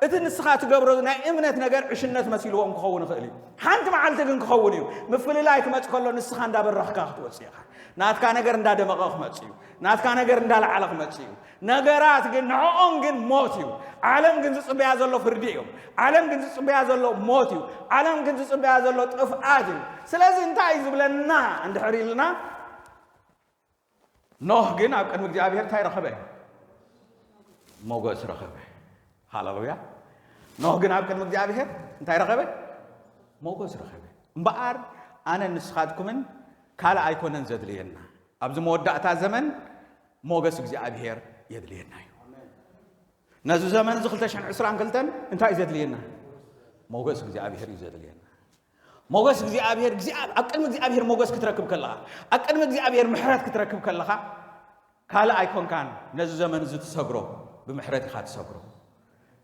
እቲ ንስኻ ትገብሮ ናይ እምነት ነገር ዕሽነት መሲልዎም ክኸውን ይኽእል እዩ። ሓንቲ መዓልቲ ግን ክኸውን እዩ። ምፍልላይ ክመጽእ ከሎ ንስኻ እንዳበረኽካ ክትወጽእ ኢኻ። ናትካ ነገር እንዳደመቐ ክመጽእ እዩ። ናትካ ነገር እንዳለዓለ ክመጽእ እዩ። ነገራት ግን ንዕኦም ግን ሞት እዩ። ዓለም ግን ዝጽበያ ዘሎ ፍርዲ እዩ። ዓለም ግን ዝጽበያ ዘሎ ሞት እዩ። ዓለም ግን ዝጽበያ ዘሎ ጥፍኣት እዩ። ስለዚ እንታይ እዩ ዝብለና እንድሕር ኢልና፣ ኖህ ግን ኣብ ቅድሚ እግዚኣብሔር እንታይ ረኸበ? ሞገስ ረኸበ። ሃሌሉያ። ኖህ ግን ኣብ ቅድሚ እግዚኣብሔር እንታይ ረኸበ? ሞገስ ረኸበ። እምበኣር ኣነ ንስኻትኩምን ካልእ ኣይኮነን ዘድልየና። ኣብዚ መወዳእታ ዘመን ሞገስ እግዚኣብሔር የድልየና እዩ። ነዚ ዘመን እዚ ክልተ ሽሕን ዕስራን ክልተን እንታይ እዩ ዘድልየና? ሞገስ እግዚኣብሔር እዩ ዘድልየና። ሞገስ እግዚኣብሔር፣ እግዚኣብ-፣ ኣብ ቅድሚ እግዚኣብሔር ሞገስ ክትረክብ ከለኻ፣ ኣብ ቅድሚ እግዚኣብሔር ምሕረት ክትረክብ ከለኻ፣ ካልእ ኣይኮንካን ነዚ ዘመን እዚ ትሰግሮ፣ ብምሕረት ኢኻ ትሰግሮ።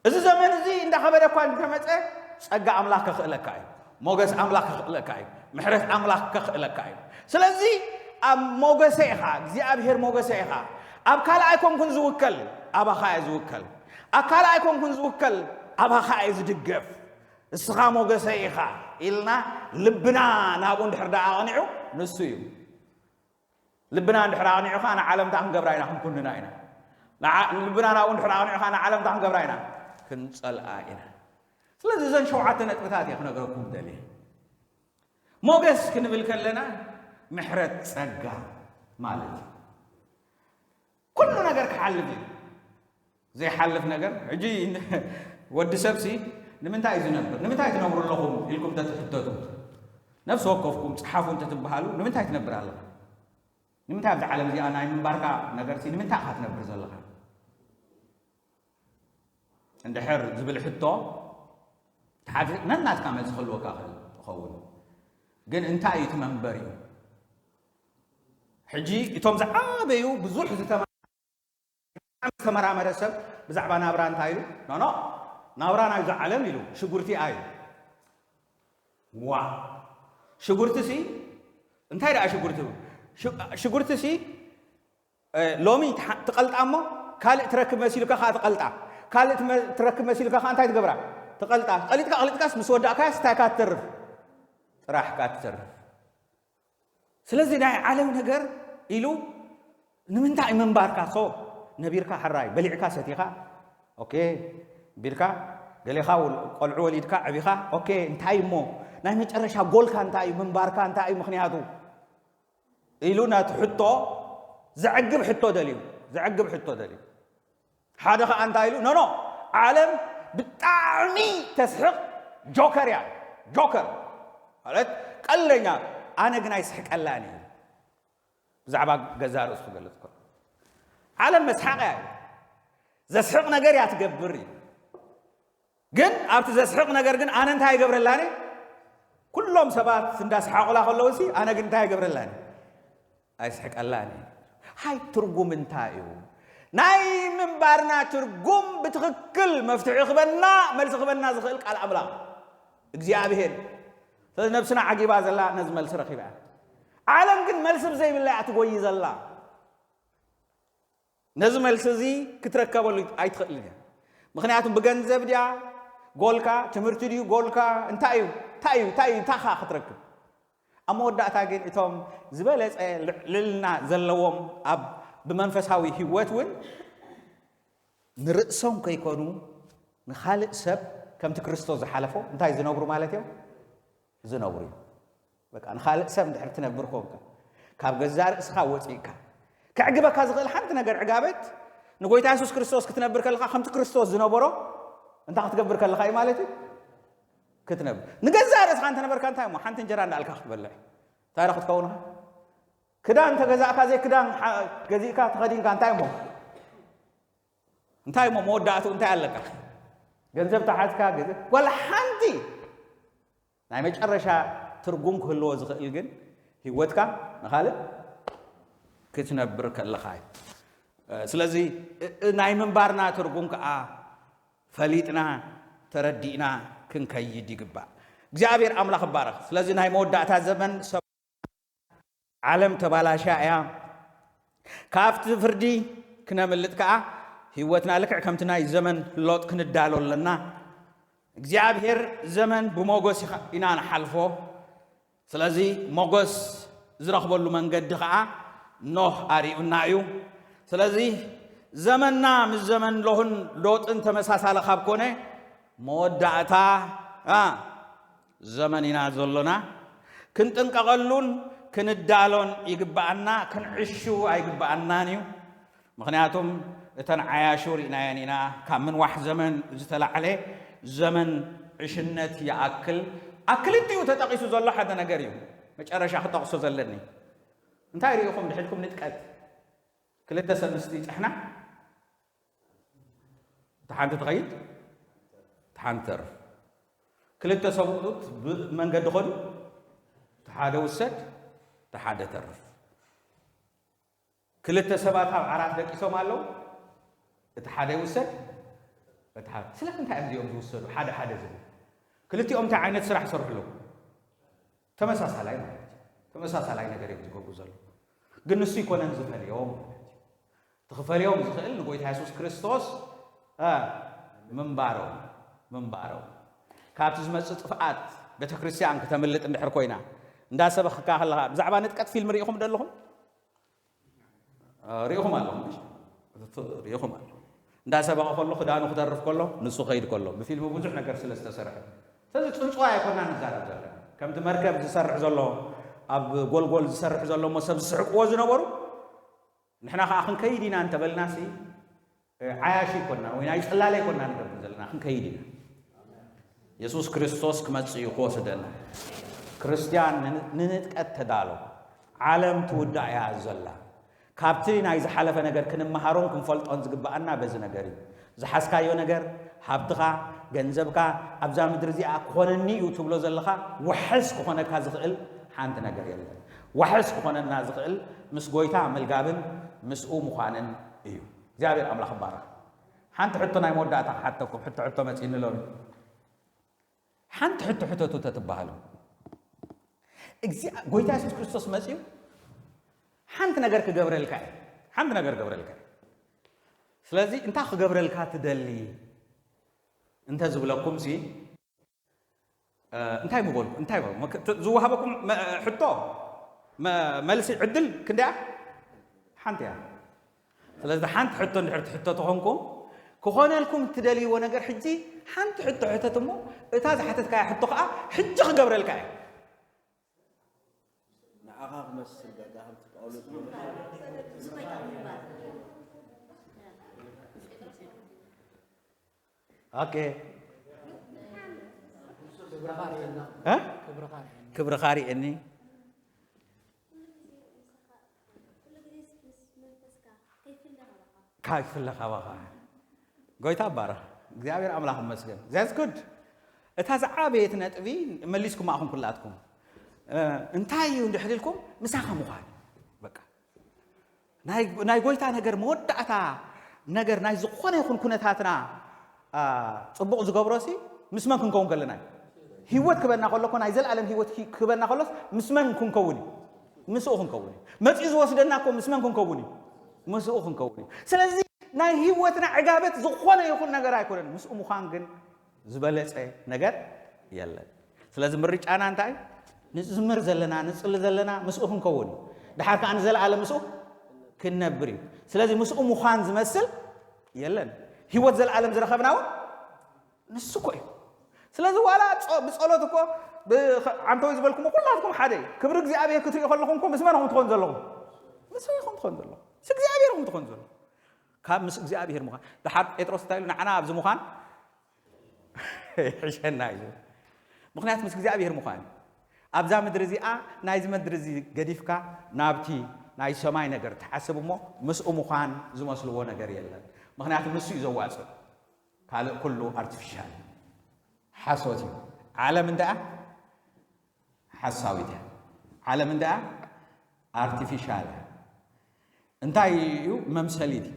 እዚ ዘመን እዚ እንዳኸበደ እኳ እንተመጸ፣ ጸጋ ኣምላኽ ከኽእለካ እዩ። ሞገስ ኣምላኽ ከኽእለካ እዩ። ምሕረት ኣምላኽ ከኽእለካ እዩ። ስለዚ ኣብ ሞገሰ ኢኻ፣ እግዚኣብሔር ሞገሰ ኢኻ። ኣብ ካልእ ኣይኮንኩን ዝውከል፣ ኣባኻ እየ ዝውከል። ኣብ ካልእ ኣይኮንኩን ዝውከል፣ ኣባኻ እየ ዝድገፍ። እስኻ ሞገሰ ኢኻ ኢልና ልብና ናብኡ እንድሕር ደኣ ኣቕኒዑ፣ ንሱ እዩ። ልብና እንድሕር ኣቕኒዑ ኸኣ ንዓለም እንታይ ክንገብራ ኢና? ክንኩንና ኢና። ንዓ-፣ ልብና ናብኡ እንድሕር ኣቕኒዑ ኸኣ ንዓለም እንታይ ክንገብራ ኢና? ክንጸልኣ ኢና። ስለዚ እዘን ሸውዓተ ነጥብታት እየ ክነግረኩም ደልየ። ሞገስ ክንብል ከለና ምሕረት፣ ጸጋ ማለት እዩ። ኩሉ ነገር ክሓልፍ እዩ። ዘይሓልፍ ነገር። ሕጂ ወዲ ሰብሲ ንምንታይ እዩ ዝነብር? ንምንታይ ትነብሩ ኣለኹም ኢልኩም ተትሕተቱ፣ ነፍሲ ወከፍኩም ጸሓፉ እንተትበሃሉ፣ ንምንታይ ትነብር ኣለኻ? ንምንታይ ኣብዚ ዓለም እዚኣ ናይ ምንባርካ ነገርሲ ንምንታይ ኢኻ ትነብር ዘለኻ? እንድሕር ዝብል ሕቶ ተሓት-፣ ነናትካ መልሲ ክህልወካ ይኽእል ይኸውን። ግን እንታይ እዩ እቲ መንበሪኡ? ሕጂ እቶም ዝዓበዩ ብዙሕ ዝተማ-፣ ዝተመራመረ ሰብ ብዛዕባ ናብራ እንታይ ኢሉ? ኖ፣ ኖ፣ ናብራ ናይዚ ዓለም ኢሉ፣ ሽጉርቲ ኣዩ። ዋ፣ ሽጉርቲሲ እንታይ ደኣ ሽጉርቲ? ሽ-፣ ሽጉርቲሲ፣ እ፣ ሎሚ ትሓ-፣ ትቐልጣ እሞ ካልእ ትረክብ መሲሉካ ከኣ ትቐልጣ። ካልእ ትመ-፣ ትረክብ መሲሉካ ከኣ እንታይ ትገብራ? ትቐልጣ፣ ቀሊጥካ፣ ቀሊጥካስ ምስ ወዳእካስ እንታይ እካ ትተርፍ? ጥራሕካ ትተርፍ። ስለዚ ናይ ዓለም ነገር ኢሉ ንምንታይ እዩ ምንባርካ? ሶ ነቢርካ፣ ሕራይ በሊዕካ፣ ሰቲኻ፣ ኦኬ፣ ቢልካ፣ ገሌኻ ውል-፣ ቆልዑ ወሊድካ፣ ዕቢኻ፣ ኦኬ፣ እንታይ እሞ ናይ መጨረሻ ጎልካ እንታይ እዩ? ምንባርካ እንታይ እዩ? ምኽንያቱ ኢሉ ናቲ ሕቶ ዘዕግብ ሕቶ ደልዩ፣ ዘዕግብ ሕቶ ደልዩ። ሓደ ኸኣ እንታይ ኢሉ? ኖ፣ ኖ፣ ዓለም ብጣዕሚ ተስሕቕ ጆከር እያ። ጆከር ማለት ቀለኛ፣ ኣነ ግን ኣይስሕቀላን እየ። ብዛዕባ ገዛ ርእሱ ክገልጽ ከሎ፣ ዓለም መስሓቕ እያ። ዘስሕቕ ነገር እያ ትገብር እዩ። ግን ኣብቲ ዘስሕቕ ነገር ግን ኣነ እንታይ ይገብረላን እየ? ኩሎም ሰባት እንዳሰሓቑላ ከለውሲ ኣነ ግን እንታይ ይገብረላን እየ? ኣይስሕቀላን እየ። ሃይ ትርጉም እንታይ እዩ? ናይ ምንባርና ትርጉም ብትኽክል መፍትሒ ክበና፣ መልሲ ክበና ዝኽእል ቃል ኣምላኽ እግዚኣብሔር። ስለዚ ነብስና ዓጊባ ዘላ ነዚ መልሲ ረኺባ እያ። ዓለም ግን መልሲ ብዘይብላ እያ ትጎይ ዘላ። ነዚ መልሲ እዚ ክትረከበሉ ኣይትኽእልን እያ። ምኽንያቱም ብገንዘብ ድያ ጎልካ፣ ትምህርቲ ድዩ ጎልካ፣ እንታይ እዩ፣ እንታይ እዩ፣ እንታይ እዩ፣ እንታይ ኸኣ ክትረክብ? ኣብ መወዳእታ ግን እቶም ዝበለጸ ልዕልና ዘለዎም ኣብ ብመንፈሳዊ ህይወት እውን ንርእሶም ከይኮኑ ንኻልእ ሰብ ከምቲ ክርስቶስ ዝሓለፎ እንታይ ዝነብሩ ማለት እዮም? ዝነብሩ እዮም። በቃ ንኻልእ ሰብ እንድሕር ትነብር ኮንካ፣ ካብ ገዛእ ርእስኻ ወጺእካ፣ ከዕግበካ ዝኽእል ሓንቲ ነገር ዕጋበት፣ ንጎይታ የሱስ ክርስቶስ ክትነብር ከለኻ ከምቲ ክርስቶስ ዝነበሮ እንታይ ክትገብር ከለኻ እዩ ማለት እዩ? ክትነብር። ንገዛእ ርእስኻ እንተነበርካ እንታይ እሞ ሓንቲ እንጀራ እንዳኣልካ ክትበልዕ? እንታይ ዶ ክትከውን ኢኻ? ክዳን እንተገዛእካ፣ ዘይ ክዳን ሓ-፣ ገዚእካ ተኸዲንካ እንታይ እሞ? እንታይ እሞ መወዳእትኡ እንታይ ኣለካ? ገንዘብ ተሓዝካ፣ ገንዘብ፣ ዋላ ሓንቲ ናይ መጨረሻ ትርጉም ክህልዎ ዝኽእል ግን ህይወትካ ንኻልእ ክትነብር ከለኻ እዩ። እ፣ ስለዚ እ-፣ እ-፣ ናይ ምንባርና ትርጉም ከኣ ፈሊጥና ተረዲእና ክንከይድ ይግባእ። እግዚኣብሔር ኣምላኽ ይባረኽ። ስለዚ ናይ መወዳእታ ዘመን ሰብ ዓለም ተባላሽያ እያ። ካብቲ ፍርዲ ክነምልጥ ከኣ ህይወትና ልክዕ ከምቲ ናይ ዘመን ሎጥ ክንዳሎ ኣለና። እግዚኣብሔር ዘመን ብሞገስ ኢኻ-፣ ኢና ንሓልፎ። ስለዚ ሞገስ ዝረኽበሉ መንገዲ ኸኣ ኖህ ኣርእዩና እዩ። ስለዚ ዘመንና ምስ ዘመን ሎህን ሎጥን ተመሳሳሊ ካብ ኮነ መወዳእታ፣ ኣ፣ ዘመን ኢና ዘሎና። ክንጥንቀቐሉን ክንዳሎን ይግብኣና፣ ክንዕሹ ኣይግብኣናን እዩ። ምኽንያቱም እተን ዓያሹ ርኢናየን ኢና። ካብ ምንዋሕ ዘመን ዝተላዕለ ዘመን ዕሽነት ይኣክል። ኣብ ክልቲኡ ተጠቒሱ ዘሎ ሓደ ነገር እዩ። መጨረሻ ክጠቕሶ ዘለኒ። እንታይ ርኢኹም ድሕድኩም ንጥቀት? ክልተ ሰብ ምስቲ ይጸሕና፣ እታ ሓንቲ ትኸይድ፣ እታ ሓንቲ ተርፍ። ክልተ ሰብኡት ብመንገዲ ኾዱ፣ እቲ ሓደ ውሰድ፣ እቲ ሓደ ተርፍ። ክልተ ሰባት ኣብ ዓራት ደቂሶም ኣለዉ፣ እቲ ሓደ ይውሰድ፣ እቲ ሓደ። ስለምንታይ እዮም እዚኦም ዝውሰዱ? ሓደ ሓደ ዝብል። ክልቲኦም እንታይ ዓይነት ስራሕ ይሰርሑ ኣለዉ? ተመሳሳላይ ማለት እዩ። ተመሳሳላይ ነገር እዮም ዝገብሩ ዘለዉ። ግን ንሱ ይኮነን ዝፈልዮም ማለት እዩ። እቲ ክፈልዮም ዝኽእል ንጎይታ የሱስ ክርስቶስ፣ እ፣ ምንባሮም፣ ምንባሮም። ካብቲ ዝመጽእ ጥፍኣት ቤተ ክርስቲያን ክተምልጥ እንድሕር ኮይና፣ እንዳሰበኽካ ከለኻ፣ ብዛዕባ ንጥቀት ፊልም ርኢኹም ዶ ኣለኹም? እ፣ ርኢኹም ኣለኹም፣ ምሽ? ርኢኹም ኣለኹም። እንዳሰበኸ ከሎ፣ ክዳኑ ክተርፍ ከሎ፣ ንሱ ከይድ ከሎ፣ ብፊልም ብዙሕ ነገር ስለ ዝተሰርሐ። ስለዚ ጽንጽዋይ ኣይኮናን ንዛረብ ዘለና። ከምቲ መርከብ ዝሰርሕ ዘሎ፣ ኣብ ጎልጎል ዝሰርሕ ዘሎ እሞ ሰብ ዝስሕቅዎ ዝነበሩ፣ ንሕና ኸኣ ክንከይድ ኢና እንተበልናሲ፣ እ፣ ዓያሹ ኣይኮናን ወይ ናይ ጽላለ ኣይኮናን ንገብር ዘለና፣ ክንከይድ ኢና። የሱስ ክርስቶስ ክመጽእ እዩ ክወስደና። ክርስትያን ን-፣ ንንጥቀት ተዳሎ። ዓለም ትውዳእ እያ ዘላ። ካብቲ ናይ ዝሓለፈ ነገር ክንመሃሮን ክንፈልጦን ዝግብኣና በዚ ነገር እዩ። ዝሓዝካዮ ነገር፣ ሃብትኻ፣ ገንዘብካ፣ ኣብዛ ምድሪ እዚኣ ክኾነኒ እዩ ትብሎ ዘለኻ፣ ዋሕስ ክኾነካ ዝኽእል ሓንቲ ነገር የለን። ዋሕስ ክኾነና ዝኽእል ምስ ጎይታ ምልጋብን ምስኡ ምዃንን እዩ። እግዚኣብሔር ኣምላኽ ይባረኽ። ሓንቲ ሕቶ ናይ መወዳእታ ክሓተኩም፣ ሕቶ፣ ሕቶ መጺእኒ ሎሚ። ሓንቲ ሕቶ ሕተቱ ተትበሃሉ፣ እግዚኣብ-፣ ጎይታ የሱስ ክርስቶስ መጺኡ ሓንቲ ነገር ክገብረልካ እዩ። ሓንቲ ነገር ክገብረልካ እዩ። ስለዚ እንታይ ክገብረልካ ትደሊ? እንተ ዝብለኩም ሲ እንታይ ምበልኩ እንታይ ዝወሃበኩም ሕቶ መልሲ ዕድል ክንደያ ሓንቲ እያ። ስለዚ ሓንቲ ሕቶ እንድሕር ትሕቶ ተኾንኩም ክኾነልኩም እትደልይዎ ነገር ሕጂ ሓንቲ ሕቶ ሕተት እሞ እታ ዝሓተትካያ ሕቶ ከዓ ሕጂ ክገብረልካ እየ። ንዓኻ ክመስል በቃ ከምቲ ጳውሎስ ኦኬ ክብርኻ ርእየኒ ካይፍለ ካባኻ ጎይታ ባረኽ እግዚኣብሔር ኣምላኽ ይመስገን that's good እታ ዝዓበየት ነጥቢ መሊስኩም ኣኹም ኩላትኩም እንታይ እዩ እንድሕር ኢልኩም ምሳኻ ምዃን በቃ ናይ ጎይታ ነገር መወዳእታ ነገር ናይ ዝኾነ ይኹን ኩነታትና ፅቡቕ ዝገብሮ ሲ ምስ መን ክንከውን ከለና እዩ ህይወት ክበና ከሎ እኮ ናይ ዘላለም ህይወት ክበና ከሎስ ምስ መን ክንከውን እዩ ምስኡ ክንከውን እዩ መፂኡ ዝወስደና እኮ ምስ መን ክንከውን እዩ ምስኡ ክንከውን እዩ ስለዚ ናይ ህይወትና ዕጋበት ዝኾነ ይኹን ነገር ኣይኮነን ምስኡ ምዃን ግን ዝበለፀ ነገር የለን ስለዚ ምርጫና እንታይ ንዝምር ዘለና ንፅሊ ዘለና ምስኡ ክንከውን እዩ ድሓር ከዓ ንዘለኣለም ምስኡ ክንነብር እዩ ስለዚ ምስኡ ምዃን ዝመስል የለን ህይወት ዘለኣለም ዝረኸብና እውን ንሱ እኮ እዩ ስለዚ ዋላ ብፀሎት እኮ ዓንተዊ ዝበልኩም ኩላትኩም ሓደ እዩ ክብሪ እግዚኣብሔር ክትሪኡ ከለኹም እኮ ምስ መን ኹም ትኾን ዘለኹም ምስ ኢኹም ትኾን ዘለኹም ምስ እግዚኣብሔር ኹም ትኾን ዘለኹም ካብ ምስ እግዚኣብሔር ምዃን ድሓር ጴጥሮስ እንታይ ኢሉ ንዓና ኣብዚ ምዃን ይሕሸና እዩ ምኽንያት ምስ እግዚኣብሔር ምዃን ኣብዛ ምድሪ እዚኣ ናይዚ ምድሪ እዚ ገዲፍካ ናብቲ ናይ ሰማይ ነገር ትሓስብ እሞ ምስኡ ምዃን ዝመስልዎ ነገር የለን ምኽንያቱ ንሱ እዩ ዘዋፅእ ካልእ ኩሉ ኣርቲፊሻል ሓሶት እዩ ዓለም እንተኣ ሓሳዊት እያ ዓለም እንተኣ ኣርቲፊሻል እያ እንታይ እዩ መምሰሊት እዩ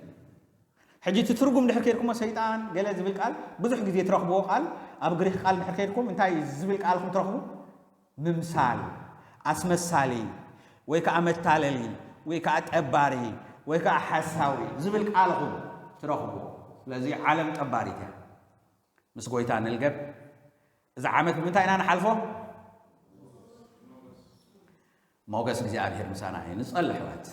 ሕጂ እቲ ትርጉም ድሕር ከድኩሞ ሰይጣን ገለ ዝብል ቃል ብዙሕ ግዜ ትረኽብዎ ቃል ኣብ ግሪክ ቃል ድሕር ከድኩም እንታይ ዝብል ቃል ከም ትረኽቡ ምምሳል ኣስመሳሊ ወይ ከዓ መታለሊ ወይ ከዓ ጠባሪ ወይ ከዓ ሓሳዊ ዝብል ቃል ኹም ትረኽብዎ ስለዚ ዓለም ጠባሪት እያ ምስ ጎይታ ንልገብ እዚ ዓመት ብምንታይ ኢና ንሓልፎ ሞገስ እግዚኣብሔር ምሳና እዩ ንጸሊ ኣሕዋት